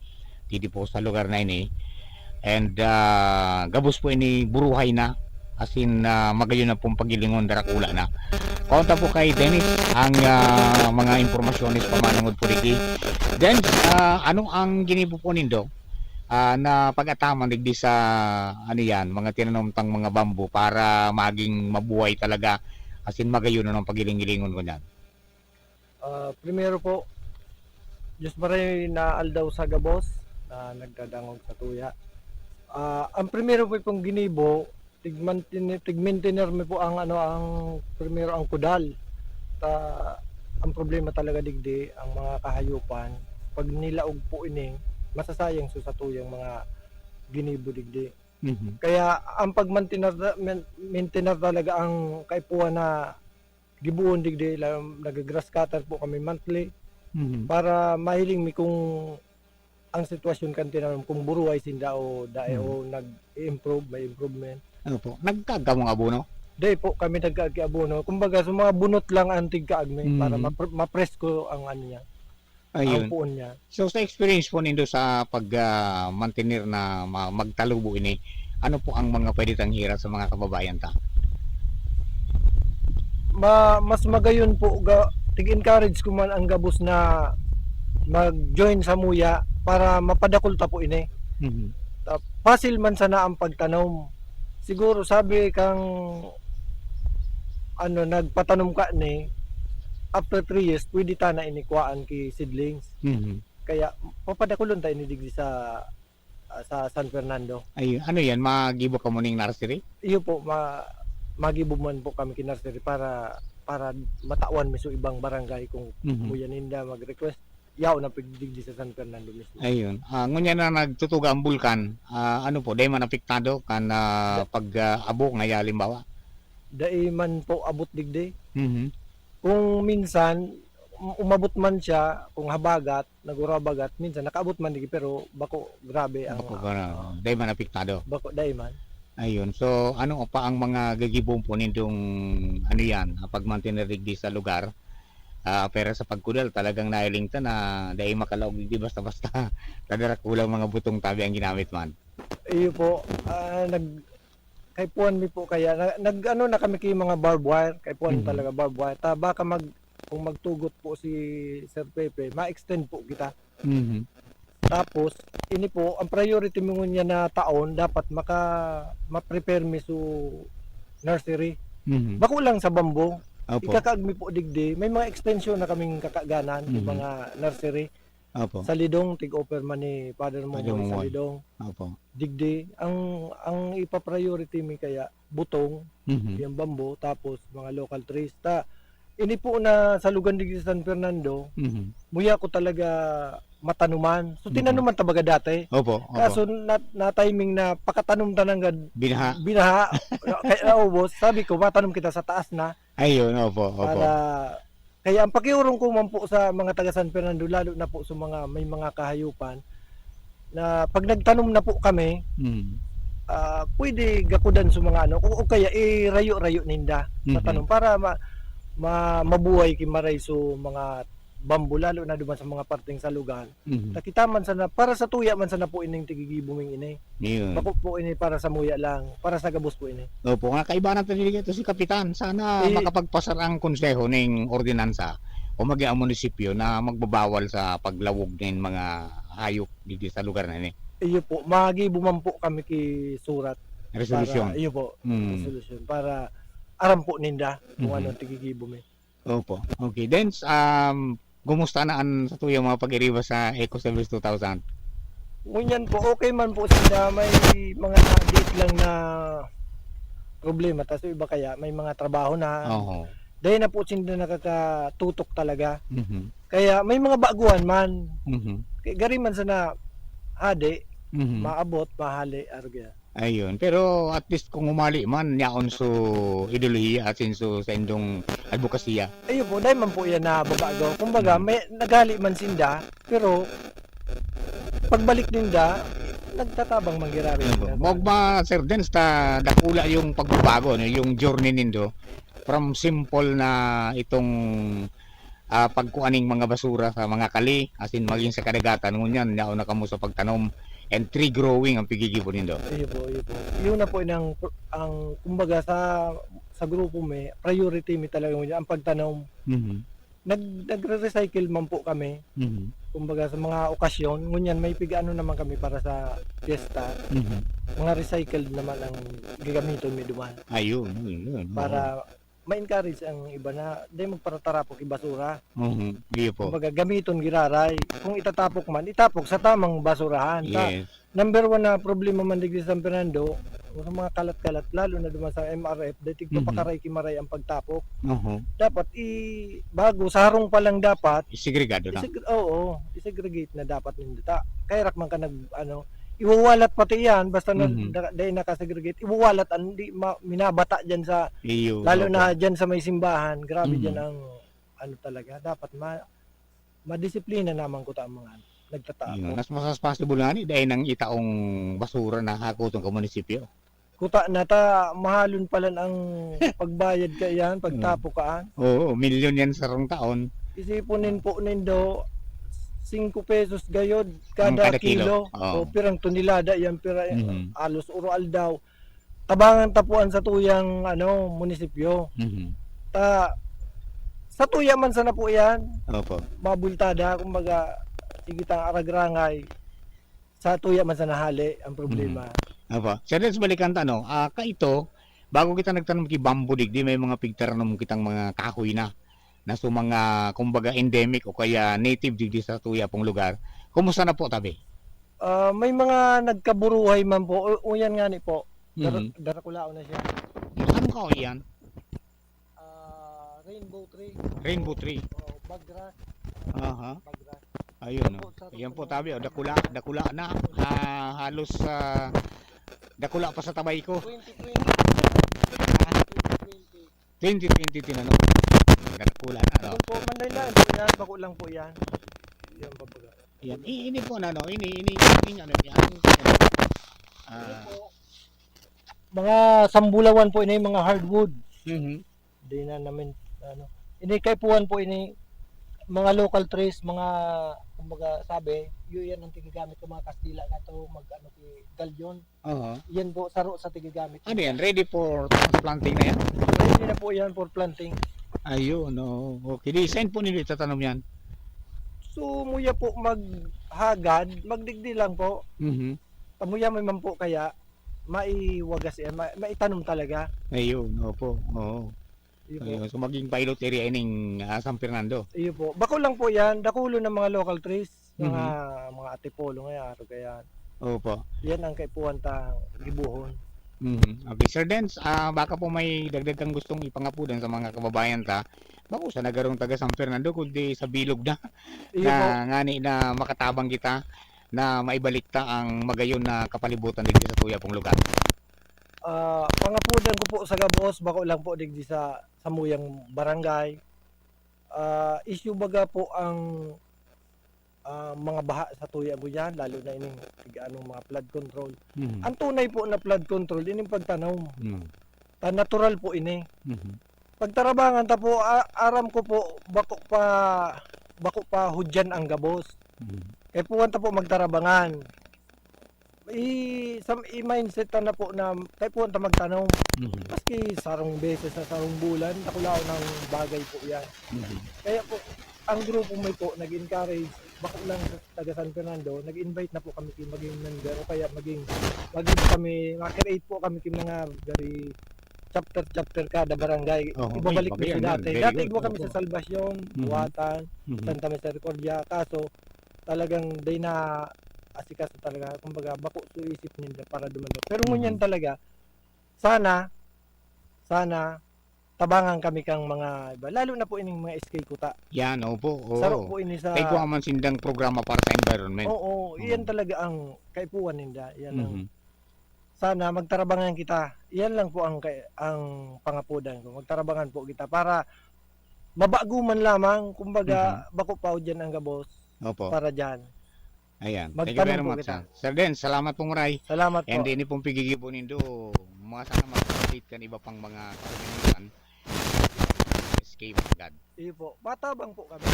didi po sa lugar na ini. And, ah, gabos po ini buruhay na, asin, ah, magayon na pong pagilingon, darakula na. Konta po kay Dennis ang, ah, mga impormasyones pamanungod po digdi. Dennis, ah, ano ang ginibo po nindo, ah, na pag-ataman digdi sa, ano yan, mga tinanom tang mga bamboo para maging mabuhay talaga, asin magayon na ng pagiling-gilingon ko niyan? Ah, primero po, Diyos maray na aldaw sa gabos na nagdadangog sa tuya. Ah, ang primero po pong ginibo, tigmantini-, tigmintener mi po ang, ano, ang primero ang kudal. Ta, ang problema talaga digdi, ang mga kahayupan, pag nilaog po ini, masasayang so sa tuyang mga ginibo digdi. Mhm. Kaya ang pagmantener, men-, maintainer talaga ang kaipuhan na gibohon digdi, la-, nag-grass cutter po kami monthly Mhm. para mahiling mi kung ang sitwasyon kan tinanom, kung buruhay sinda o dai Mhm. o nag-i-improve, may improvement. Ano po? Nagkaag kamo ng abono? Dai po kami nagkaag ki abono. Kumbaga, sa mga bunot lang ang tigkaag mi para Mhm. mapre-, mapresko ang ano niya, ang Ayun. puon niya. So, sa experience po nindo sa pag, ah, mantener na ma-, magtalubo ini, ano po ang mga pwede tang hihirat sa mga kababayan ta? Ma-, mas magayon po ga-, tig-encourage ko man ang gabos na mag-join sa muya para mapadakul ta po ini. Mhm. Ta-, pasil man sana ang pagtanom. Siguro sabi kang, ano, nagpatanom ka ni, after three years, pwede ta na ini kuhaan ki seedlings. Mhm. Kaya, papadakulon ta ini digdi sa, ah, sa San Fernando. Ay, ano yan? Magibo ka mo ning nursery? Iyo po, ma-, magibo man po kami ki nursery para, para matawan mi sa ibang barangay kung Mhm. muya ninda mag-request. Yaon na pig-, digdi sa San Fernando mismo. Ayun. Ah, ngunyan na nagtutuga ang bulkan, ah, ano po, dai man apektado kan, ah, Da- pag, ah, abo ngaya halimbawa? Dai man po abot digdi. Mhm. Kung minsan, um-, umabot man siya, kung habagat, naguro habagat, minsan nakaabot man digdi, pero bako grabe ang, Bako ka na, ah, dai man apektado? Bako, dai man. Ayun. So, ano pa ang mga gagibon po nindong, ano yan, ah, pagmantener digdi sa lugar? Ah, pero sa pagkudal, talagang nahiling ta na dai makalaog digdi basta-basta. Tadarakulang mga butong tabi ang ginamit man. Iyo po, ah, nag-, kaipuhan mi po kaya, na-, nag-ano na kami ki mga barbed wire, kaipuhan Mhm. talaga barbed wire. Ta baka mag-, kung magtugot po si Sir Pepe, ma-extend po kita. Mhm. Tapos, ini po, ang priority mi ngunyan na taon, dapat maka-, ma-prepare mi su nursery. Mhm. Bako lang sa bamboo. Opo. Ikakaag mi po digdi, may mga extension na kaming kakaganan, yung Mhm. mga nursery. Opo. Sa Lidong, tig-offer man ni Father Father Momoy sa Momoy. Lidong. Opo. Digdi, ang, ang ipa-priority mi kaya, butong, Mhm. yung bamboo, tapos mga local trees. Ta, ini po na sa lugar digdi sa San Fernando, Mhm. muya ko talaga matanuman. So, Mhm. tinanuman ta baga dati. Opo, opo. Kaso na, na-timing na pakatanom ta nanggad Binaha. binaha. Kaya naubos. Sabi ko, matanom kita sa taas na. Ayun, opo, opo. Para, kaya ang pakiurong ko man po sa mga taga San Fernando, lalo na po sa mga may mga kahayupan, na pag nagtanom na po kami, Mm. ah, pwede gakudan sa mga ano, o, o kaya irayo-rayo ninda sa Mhm. tanom para ma-, ma-, mabuhay ki maray so mga bambo, lalo na duman sa mga parteng sa lugar. Mhm. Ta kita man sana, para sa tuya man sana po ining tigigibo ming ini. Yun. Bako po ini para sa muya lang, para sa gabos po ini. Opo, nga kaibahan ta digdi, ito si Kapitan. Sana Eh, makapagpasar ang konseho ning ordinansa o maging ang munisipyo na magbabawal sa paglawog nin mga hayop digdi sa lugar na ini. Iyo po, magibo man po kami ki surat Resolusyon. para, iyo po, Mm. resolusyon para aram po ninda kung Mhm. ano ang tigigibo mi. Opo. Okay. Then, um, kumusta na an satuyang mga pag-iriba sa Eco Service two thousand? Ngunyan po, okay man po sila. May mga diit lang na problema. Tas yung iba kaya, may mga trabaho na. Oho. Dahil na po sila nakakatutok talaga. Mhm. Kaya may mga baguhan man. Mhm. Kaya gari man sana hadi, Mhm. maabot, mahali, arog yan. Ayun. Pero at least kung humali man, yaon so ideolohiya asin so saindong adbokasiya. Ayun po, dahil man po yan na babago. Kumbaga, Mm. may naghali man sinda, pero pagbalik ninda, nagtatabang man giraray Ayun po. sila. Maogma, Sir Dens, ta dakula yung pagbabago, no? Yung journey nindo, from simple na itong ah, pagkua ning mga basura sa mga kali, asin magin sa kadagatan, ngunyan, yaon na kamo sa pagtanom and tree growing ang pigigibo nindo. Iyo po, iyo po. Yun na po ang, ang, kumbaga, sa, sa grupo mi, priority mi talaga ngunyan ang pagtanom. Mhm. Nag-, nagre-recycle man po kami. Mhm. Kumbaga, sa mga okasyon, ngunyan may pig-ano naman kami para sa piyesta. Mhm. Mga recycled naman ang gagamiton mi duman. Ayun, yun, yun. Oo. Para ma-encourage ang iba na di magparatarapok ki basura. Mhm, iyo po. Kumbaga, gamiton giraray. Kung itatapok man, itapok sa tamang basurahan. Ta, Yes. number one na problema man digdi sa San Fernando, sa mga kalat-kalat, lalo na duman sa M R F, dahil Mhm. tigpapakaray ki maray ang pagtapok. Oho. Dapat i-, bago, sa harong pa lang dapat, Isegregado na. iseg-, oo, isegregate na dapat ninda. Ta, kaya rak man ka nag, ano, iwawalat pati yan, basta na, Mhm. na, dahil nakasegregate, iwawalat ang di ma-, minabata dyan sa, Iyo, lalo opo. na dyan sa may simbahan, grabe Mhm. dyan ang, ano talaga, dapat ma-, madisiplina naman ko ta ang mga nagtatapo. Yun, mas, mas possible nga ni, dahil nang itaong basura na hakoton ka munisipyo. Kuta na ta, mahalon palan ang pagbayad kaiyan, Mm. pagtapo kaan. Oo, milyon yan sarong taon. Isipon nin po nindo, singko pesos gayod Ang kada kada kilo. kilo. Oo. O, pirang tonelada yan, pira, Mhm. alos oro aldaw. Tabangan ta po an satuyang, ano, munisipyo. Mhm. Ta, satuya man sana po yan. Opo. Mabultada, kumbaga, sige tang aragrangay. Sa tuya man sa nahali ang problema. Mhm. Opo. Sir Dens, balikan ta, no? Ah, kaito, bago kita nagtanom ki bamboo digdi, may mga pigtaranom kitang mga kahoy na, na sa mga, kumbaga, endemic o kaya native digdi sa tuya pong lugar. Kumusta na po, tabi? Ah, may mga nagkaburuhay man po. O, o yan nga ni po. Dar- Mhm. Darakulaon na siya. Anong kahoy yan? Ah, rainbow tree. Rainbow tree. Oo, bagras. Aha. Bagras. Ayun, Yan no? po, sa Yan po, Totomo. Tabi, oh, dakula, dakula na. Ah, halos, ah, dakula pa sa tabay ko. Twenty twenty. Ah. Twenty twenty. Twenty twenty tinanom. Dakula na, no? Kung po, manday na, ito yan, bako lang po yan. Yan, babaga. Yan. I-, ini po na, no? Ini, ini, ini, ano, yan. Ah. Ito po, mga sambulawan po ini, mga hardwood. Mhm. Di na namin, ano. Ini kaipuhan po ini, mga local trees, mga, kumbaga, sabi, yun yan ang tigagamit ng mga Kastila na to, mag, ano, ki galyon. Aha. Yan po, saro sa tigagamit Ano nila. yan? Ready for transplanting na yan? Ready na po yan for planting. Ayun, oo. Okay. Di, saan po nila itatanom yan? So, muya po maghagad, magdigdi lang po. Mhm. Kamuya may man po kaya, maiwagas yan, ma-, maitanom talaga. Ayun, opo. Oo. Iyo po. Ayun. So, maging pilot area ining, ah, San Fernando. Iyo po. Bako lang po yan, dakulo ng mga local trees, mga, Mhm. mga atipolo ngayon, ato kaya. Opo. Yan ang kaipuhan ta gibohon. Mhm. Okay, Sir Dens, ah, baka po may dagdag kang gustong ipangapudan sa mga kababayan ta. Bako sa nagarong taga San Fernando, kundi sa bilog na, Iyo na po. ngani na makatabang kita, na maibalik ta ang magayon na kapalibutan digdi sa tuya pong lugar. Ah, pangapudan ko po sa gabos, bako lang po digdi sa samuyang barangay. Ah, issue baga po ang, ah, mga baha sa tuya ngunyan, lalo na ining tig-anong mga flood control. Mhm. Ang tunay po na flood control, ining pagtanom. Mm. Ta natural po ini. Mhm. Pagtarabangan ta po, a-, aram ko po, bako pa, bako pa hudyan ang gabos. Mhm. Kaipuhan ta po magtarabangan. I-, sa, i-mindset ta na po na kaipuhan ta magtanom. Mhm. Maski sarong beses sa sarong bulan, dakulaon ang bagay po yan. Mhm. Kaya po, ang grupo mi po nag-encourage, bako lang sa taga San Fernando, nag-invite na po kami ki maging member o kaya maging, maging kami, ma-create po kami ki mga gari chapter, chapter kada barangay. Oho. Ibabalik Uy, mo magayon sa yan. Dati. Very Dati good. Igwa kami Opo. sa Salvacion, Mhm. Buhatan, Mhm. Santa Misericordia. Kaso, talagang day na asikaso talaga. Kumbaga, bako sa isip ninda para duman. Pero ngunyan Mhm. talaga, sana, sana, tabangan kami kang mga iba. Lalo na po ining mga S K Kuta. Yan, opo, oo. Saro po ini sa Kay kuha man sindang programa para sa environment. Oo, iyan Mhm. talaga ang kaipuhan ninda. Yan ang Mhm. Sana magtarabangan kita. Iyan lang po ang kay-, ang pangapudan ko. Magtarabangan po kita para mabago man lamang, kumbaga, Mhm. bako pa o diyan ang gabos Opo. para diyan. Ayan. Thank you Magtanom very po much, kita. sir. Sir Den, salamat pong maray. Salamat And po. ini pong pigigibo nindo, mga sana mag-update kan iba pang mga kaorganisahan. S K Manggad. Iyo po. Matabang po kami.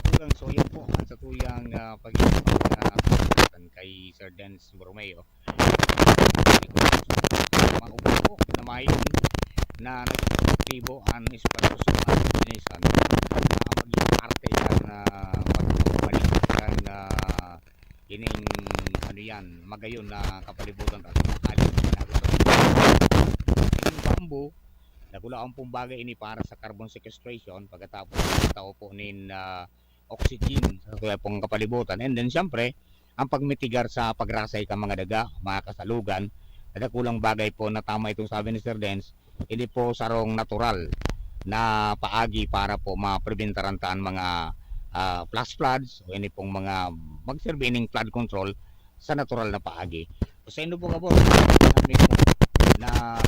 Kulang, so, yan po ang sa tuyang, ah, pag-iisip na kay Sir Dens Borromeo. Maupok na mayon na naging aktibo ang espalyo sa mga organization na maging parte yan na pagpapalitan na ining, ano yan, magayon na kapalibutan ta sa mga kalye na ginagawa. Ining bamboo, dakulaon pong bagay ini para sa carbon sequestration pagkatapos ng tao po nin, ah, oxygen sa tuya pong kapalibutan. And then, siyempre, ang pagmitigar sa pagrasay kan mga daga, mga kasalugan, na dakulang bagay po na tama itong sabi ni Sir Dens, ini po sarong natural na paagi para po mapreventaran ta an mga, ah, flash floods o ini pong mga magserbi ining flood control sa natural na paagi. So, sa inyo po, kabos, na,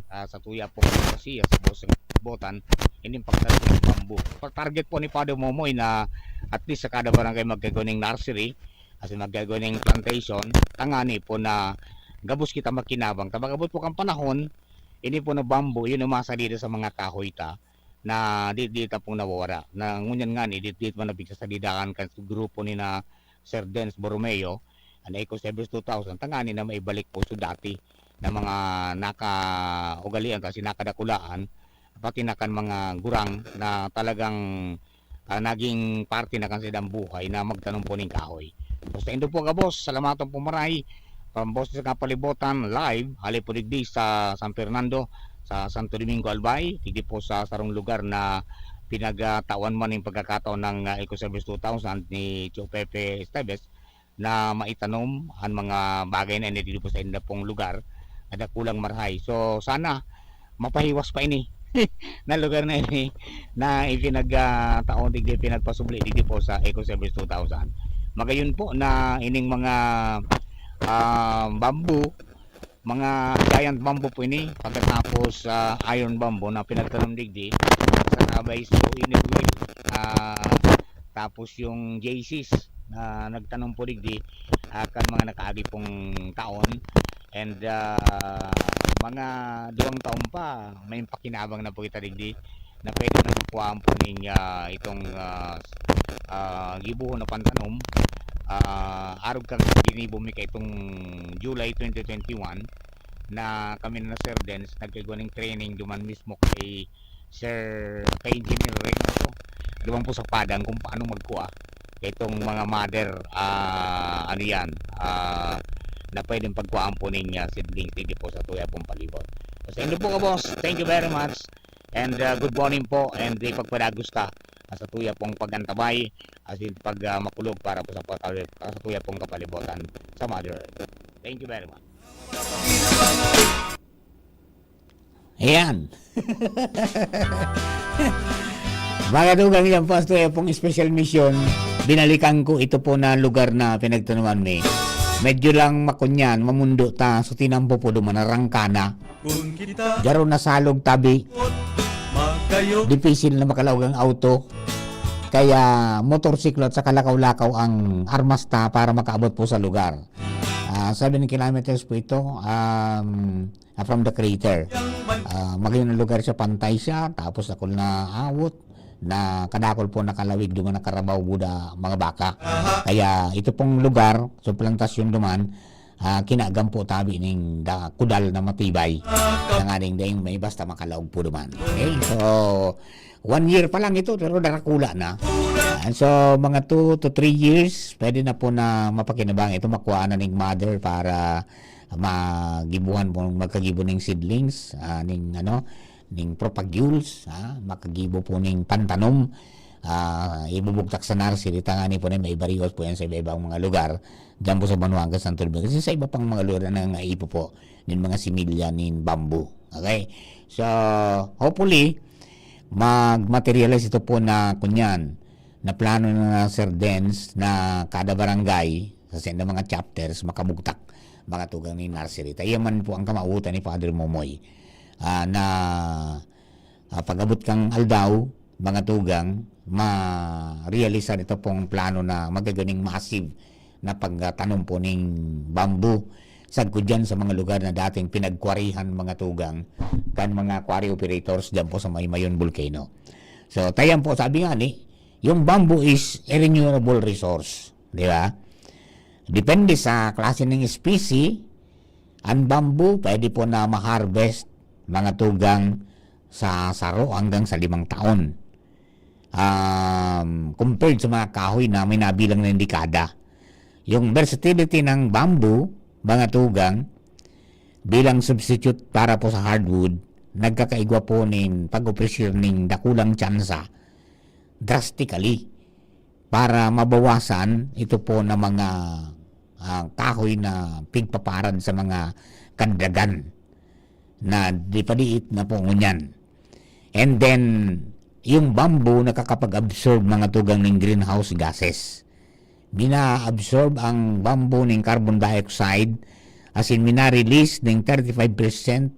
ah, sa tuya po, kasi sa boss ng botan, ining pagtanom ng bamboo. Pag target po ni Father Momoy na at least sa kada barangay magkagawang nursery, kasi magkagawang plantation, tangani po na gabos kita makinabang. Kapag abot po kang panahon, ini po na bamboo, yun ang masalida sa mga kahoy ta, na di, di ta pong nawawara. Na ngunyan nga ni, di, di man nabigsa sa didakan kan grupo ni na Sir Dens Borromeo, an Eco Service two thousand, tangani na maibalik po sa dati na mga nakaugalian, kasi nakadakulaan, pati na kan mga gurang na talagang, ah, naging parte na kan saindang buhay na magtanom po ning kahoy. So, sa indo po, gabos, salamaton po maray. From Boses sa Kapalibotan, live, hali po digdi sa San Fernando, sa Santo Domingo, Albay, digdi po sa sarong lugar na pinagtawan man ning pagkakataon ng, ah, Eco Service two thousand ni Tio Pepe Esteves na maitanom ang mga bagay na ini digdi po sa inda pong lugar na dakulang marahay. So, sana mapahiwas pa ini na lugar na ini na ipinag, ah, taon digdi, pinagpasubli digdi po sa Eco Service two thousand. Magayon po na ining mga, ah, bamboo, mga giant bamboo po ini, pagkatapos, ah, iron bamboo na pinagtanom digdi sa Tabay, so, in a way, ah, tapos yung J Cs na nagtanom po digdi, ah, kan mga nakaagi pong taon. And, ah, mga duwang taon pa, may pakinabang na po kita digdi na pwede na kuhaan po ning, ah, itong, ah, ah, gibohon na pantanom. Ah, arog kan ginibo mi kaitong July twenty twenty-one na kami na Sir Dens nagkaigwa ning training duman mismo kay Sir, kay Engineer Reynoso. Duman po sa Padang kung paano magkuha itong mga mother, ah, ano yan, ah, na pwedeng pagkuhaan po ning, ah, seedlings digdi po sa tuya pong palibot. So, sa inyo po, boss, thank you very much. And, ah, good morning po. And ipagpadagos ta, ah, sa tuya pong pag-antabay, as in pag, ah, makulog para po sa, pagkali-, sa tuya pong kapalibutan sa Mother Earth. Thank you very much. Ayan. Mga dugang yan, Pastor, eh, pong special mission, binalikan ko ito po na lugar na pinagtanuman mi. Medyo lang makunyan, mamundo ta, so tinampo po duman, narangka na. Garo na salog tabi. Dipisil na makalaog ang auto. Kaya motorsiklo at saka lakaw-lakaw ang armas ta para makaabot po sa lugar. Ah, seven kilometers po ito, um, ah, from the crater. Ah, magayon na lugar siya, pantay siya, tapos dakul na awot, na kadakul po nakalawig duman na karabaw guda mga baka. Kaya ito pong lugar, so plantasyon duman, ah, kinagampo tabi ning da-, kudal na matibay. Tanganing dai may basta makalaog po duman. Okay? So, one year pa lang ito, pero darakula na. And so, mga two to three years, pwede na po na mapakinabang ito, makuha na ning mother para magibuhan po, magkagibo ning seedlings, ah, ning ano, ning propagules, ah, makagibo po ning pantanom. Ah, ibubugtak sa nursery, tangani po na may barihos po yan sa iba-ibang mga lugar. Diyan po sa Banuanga, Santo Domingo. Kasi sa iba pang mga lugar na nangaipo po nin mga similya nin bamboo. Okay? So, hopefully, mag-materialize ito po na kunyan, na plano na Sir Dens na kada barangay, sa senda mga chapters, makabugtak, mga tugang ni nursery. Tayo man po ang kamautan ni Father Momoy, ah, na, ah, pag-abot kang aldaw, mga tugang, ma-realisar ito pong plano na magaganing massive na pagtanom po ning bamboo. Sagkod dyan sa mga lugar na dating pinagkwarihan, mga tugang, kan mga quarry operators dyan po sa Maymayon Volcano. So, tayan po, sabi nga ni, yung bamboo is a renewable resource, di ba? Depende sa klase ng espisi, ang bamboo pwede po na ma-harvest, mga tugang, sa saro hanggang sa limang taon. Um, compared sa mga kahoy na may nabilang na dekada. Yung versatility ng bamboo, mga tugang, bilang substitute para po sa hardwood, nagkakaigwa po nin pag-offer nin dakulang tsansa drastically para mabawasan ito po na mga, ah, kahoy na pigpaparad sa mga kandagan na dipadiit na po ngunyan. And then, yung bamboo nakakapag-absorb, mga tugang, ng greenhouse gases. Mina-absorb ang bamboo ng carbon dioxide, as in, mina-release ng thirty-five percent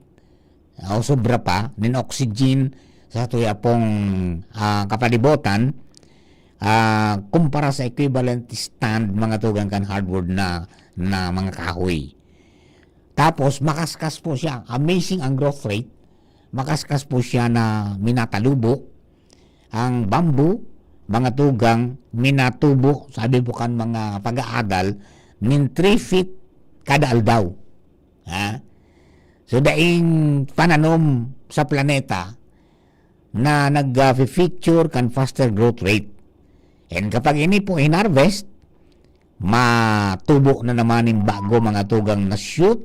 o sobra pa nin oxygen sa tuya pong, ah, kapalibotan, ah, kumpara sa equivalent stand, mga tugang, kan hardwood na, na mga kahoy. Tapos, makaskas po siya. Amazing ang growth rate. Makaskas po siya na minatalubo. Ang bamboo, mga tugang, minatubo, sabi po kan mga pag-aadal, nin three feet kada aldaw. Ha? So, daing pananom sa planeta na nag-feature kan faster growth rate. And kapag ini po hinarvest, matubo na naman nin bago, mga tugang, na shoot,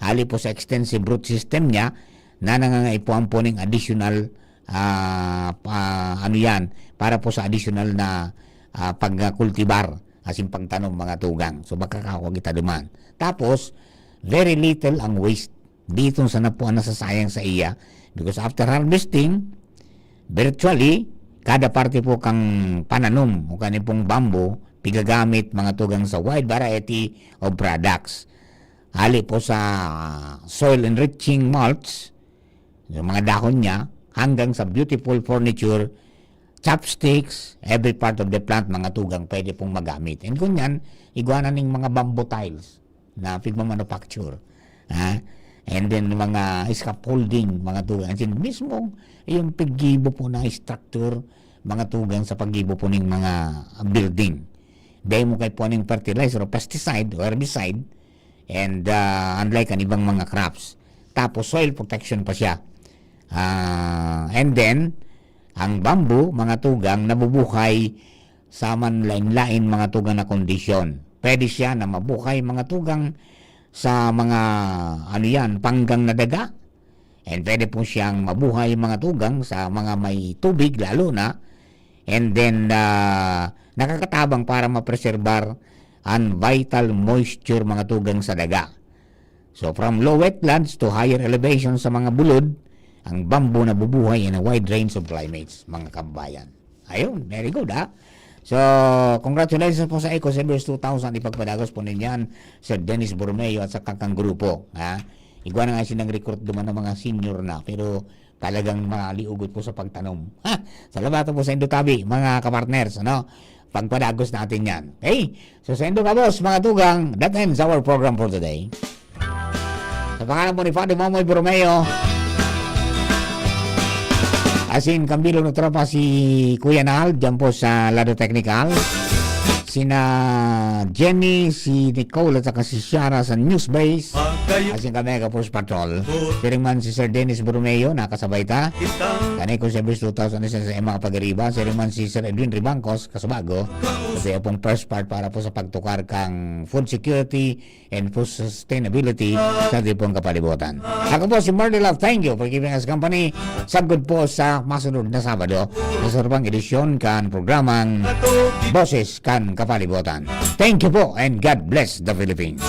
hali po sa extensive root system niya, na nangangaipuhan po ning additional, ah, pa-, ano yan, para po sa additional na, ah, pagkultibar, asin pagtanom, mga tugang. So, makakakuha kita duman. Tapos, very little ang waste. Dito sana po ang nasasayang sa iya. Because after harvesting, virtually, kada parte po kang pananom o kani pong bamboo, pigagamit, mga tugang, sa wide variety of products. Hali po sa soil enriching mulch, yung mga dahon niya, hanggang sa beautiful furniture, chopsticks, every part of the plant, mga tugang, pwede pong magamit. And kung yan, igwa na ning mga bamboo tiles na pigmamanufacture. Ha? And then, mga scaffolding, mga tugang. As in, mismo yung paggibo po na structure, mga tugang, sa paggibo po ning mga building. Dahil mo kay po ning fertilizer o pesticide o herbicide, and, ah, unlike ang ibang mga crops. Tapos, soil protection pa siya. Ah, and then, ang bamboo, mga tugang, nabubuhay sa manlain-lain, mga tugang, na kondisyon. Pwede siya na mabuhay, mga tugang, sa mga, ano yan, panggang na daga. And pwede po siyang mabuhay, mga tugang, sa mga may tubig, lalo na. And then, ah, nakakatabang para mapreserbar ang vital moisture, mga tugang, sa daga. So, from low wetlands to higher elevation sa mga bulod, ang bamboo nabubuhay in a wide range of climates, mga kabayan. Ayun, very good, ha? So, congratulations po sa Eco Savers two thousand. Ipagpadagos po ninyan, Sir Dennis Borromeo at sa kakang grupo, ha? Igwa na nga silang recruit duman ng mga senior na, pero talagang maliugot po sa pagtanom. Ha? Salamat po sa indo tabi, mga kapartners, ano? Pagpadagos natin yan. Okay? So, sa indo ka, boss, mga tugang, that ends our program for today. Sa pangalan po ni Father Momoy Borromeo, asin kan bilog na tropa, si Kuya Nal, dyan po sa lado technical. Sina Jenny, si Nicole, at saka si Shara sa News Base. Asin kami ka Force Patrol. Siring man si Sir Dennis Borromeo, nakasabay ta. Kani ko sa Verse two thousand sa mga pag-ariba. Siring man si Sir Edwin Ribangcos, kasubago. Kasi pong first part para po sa pagtukar kang food security and food sustainability sa atipong kapalibutan. Ako po si Marley Love. Thank you for giving us company. Sagkod po sa masunod na Sabado, sa sarong edisyon kan programang Boses kan Kapalibutan. Thank you po and God bless the Philippines.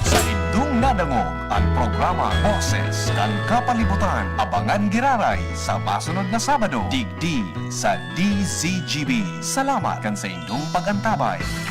Sa indong nadangog ang programa Boses kan Kapalibutan. Abangan giraray sa masunod na Sabado, digdi sa D Z G B. Salamat kan sa indong pag-antabay.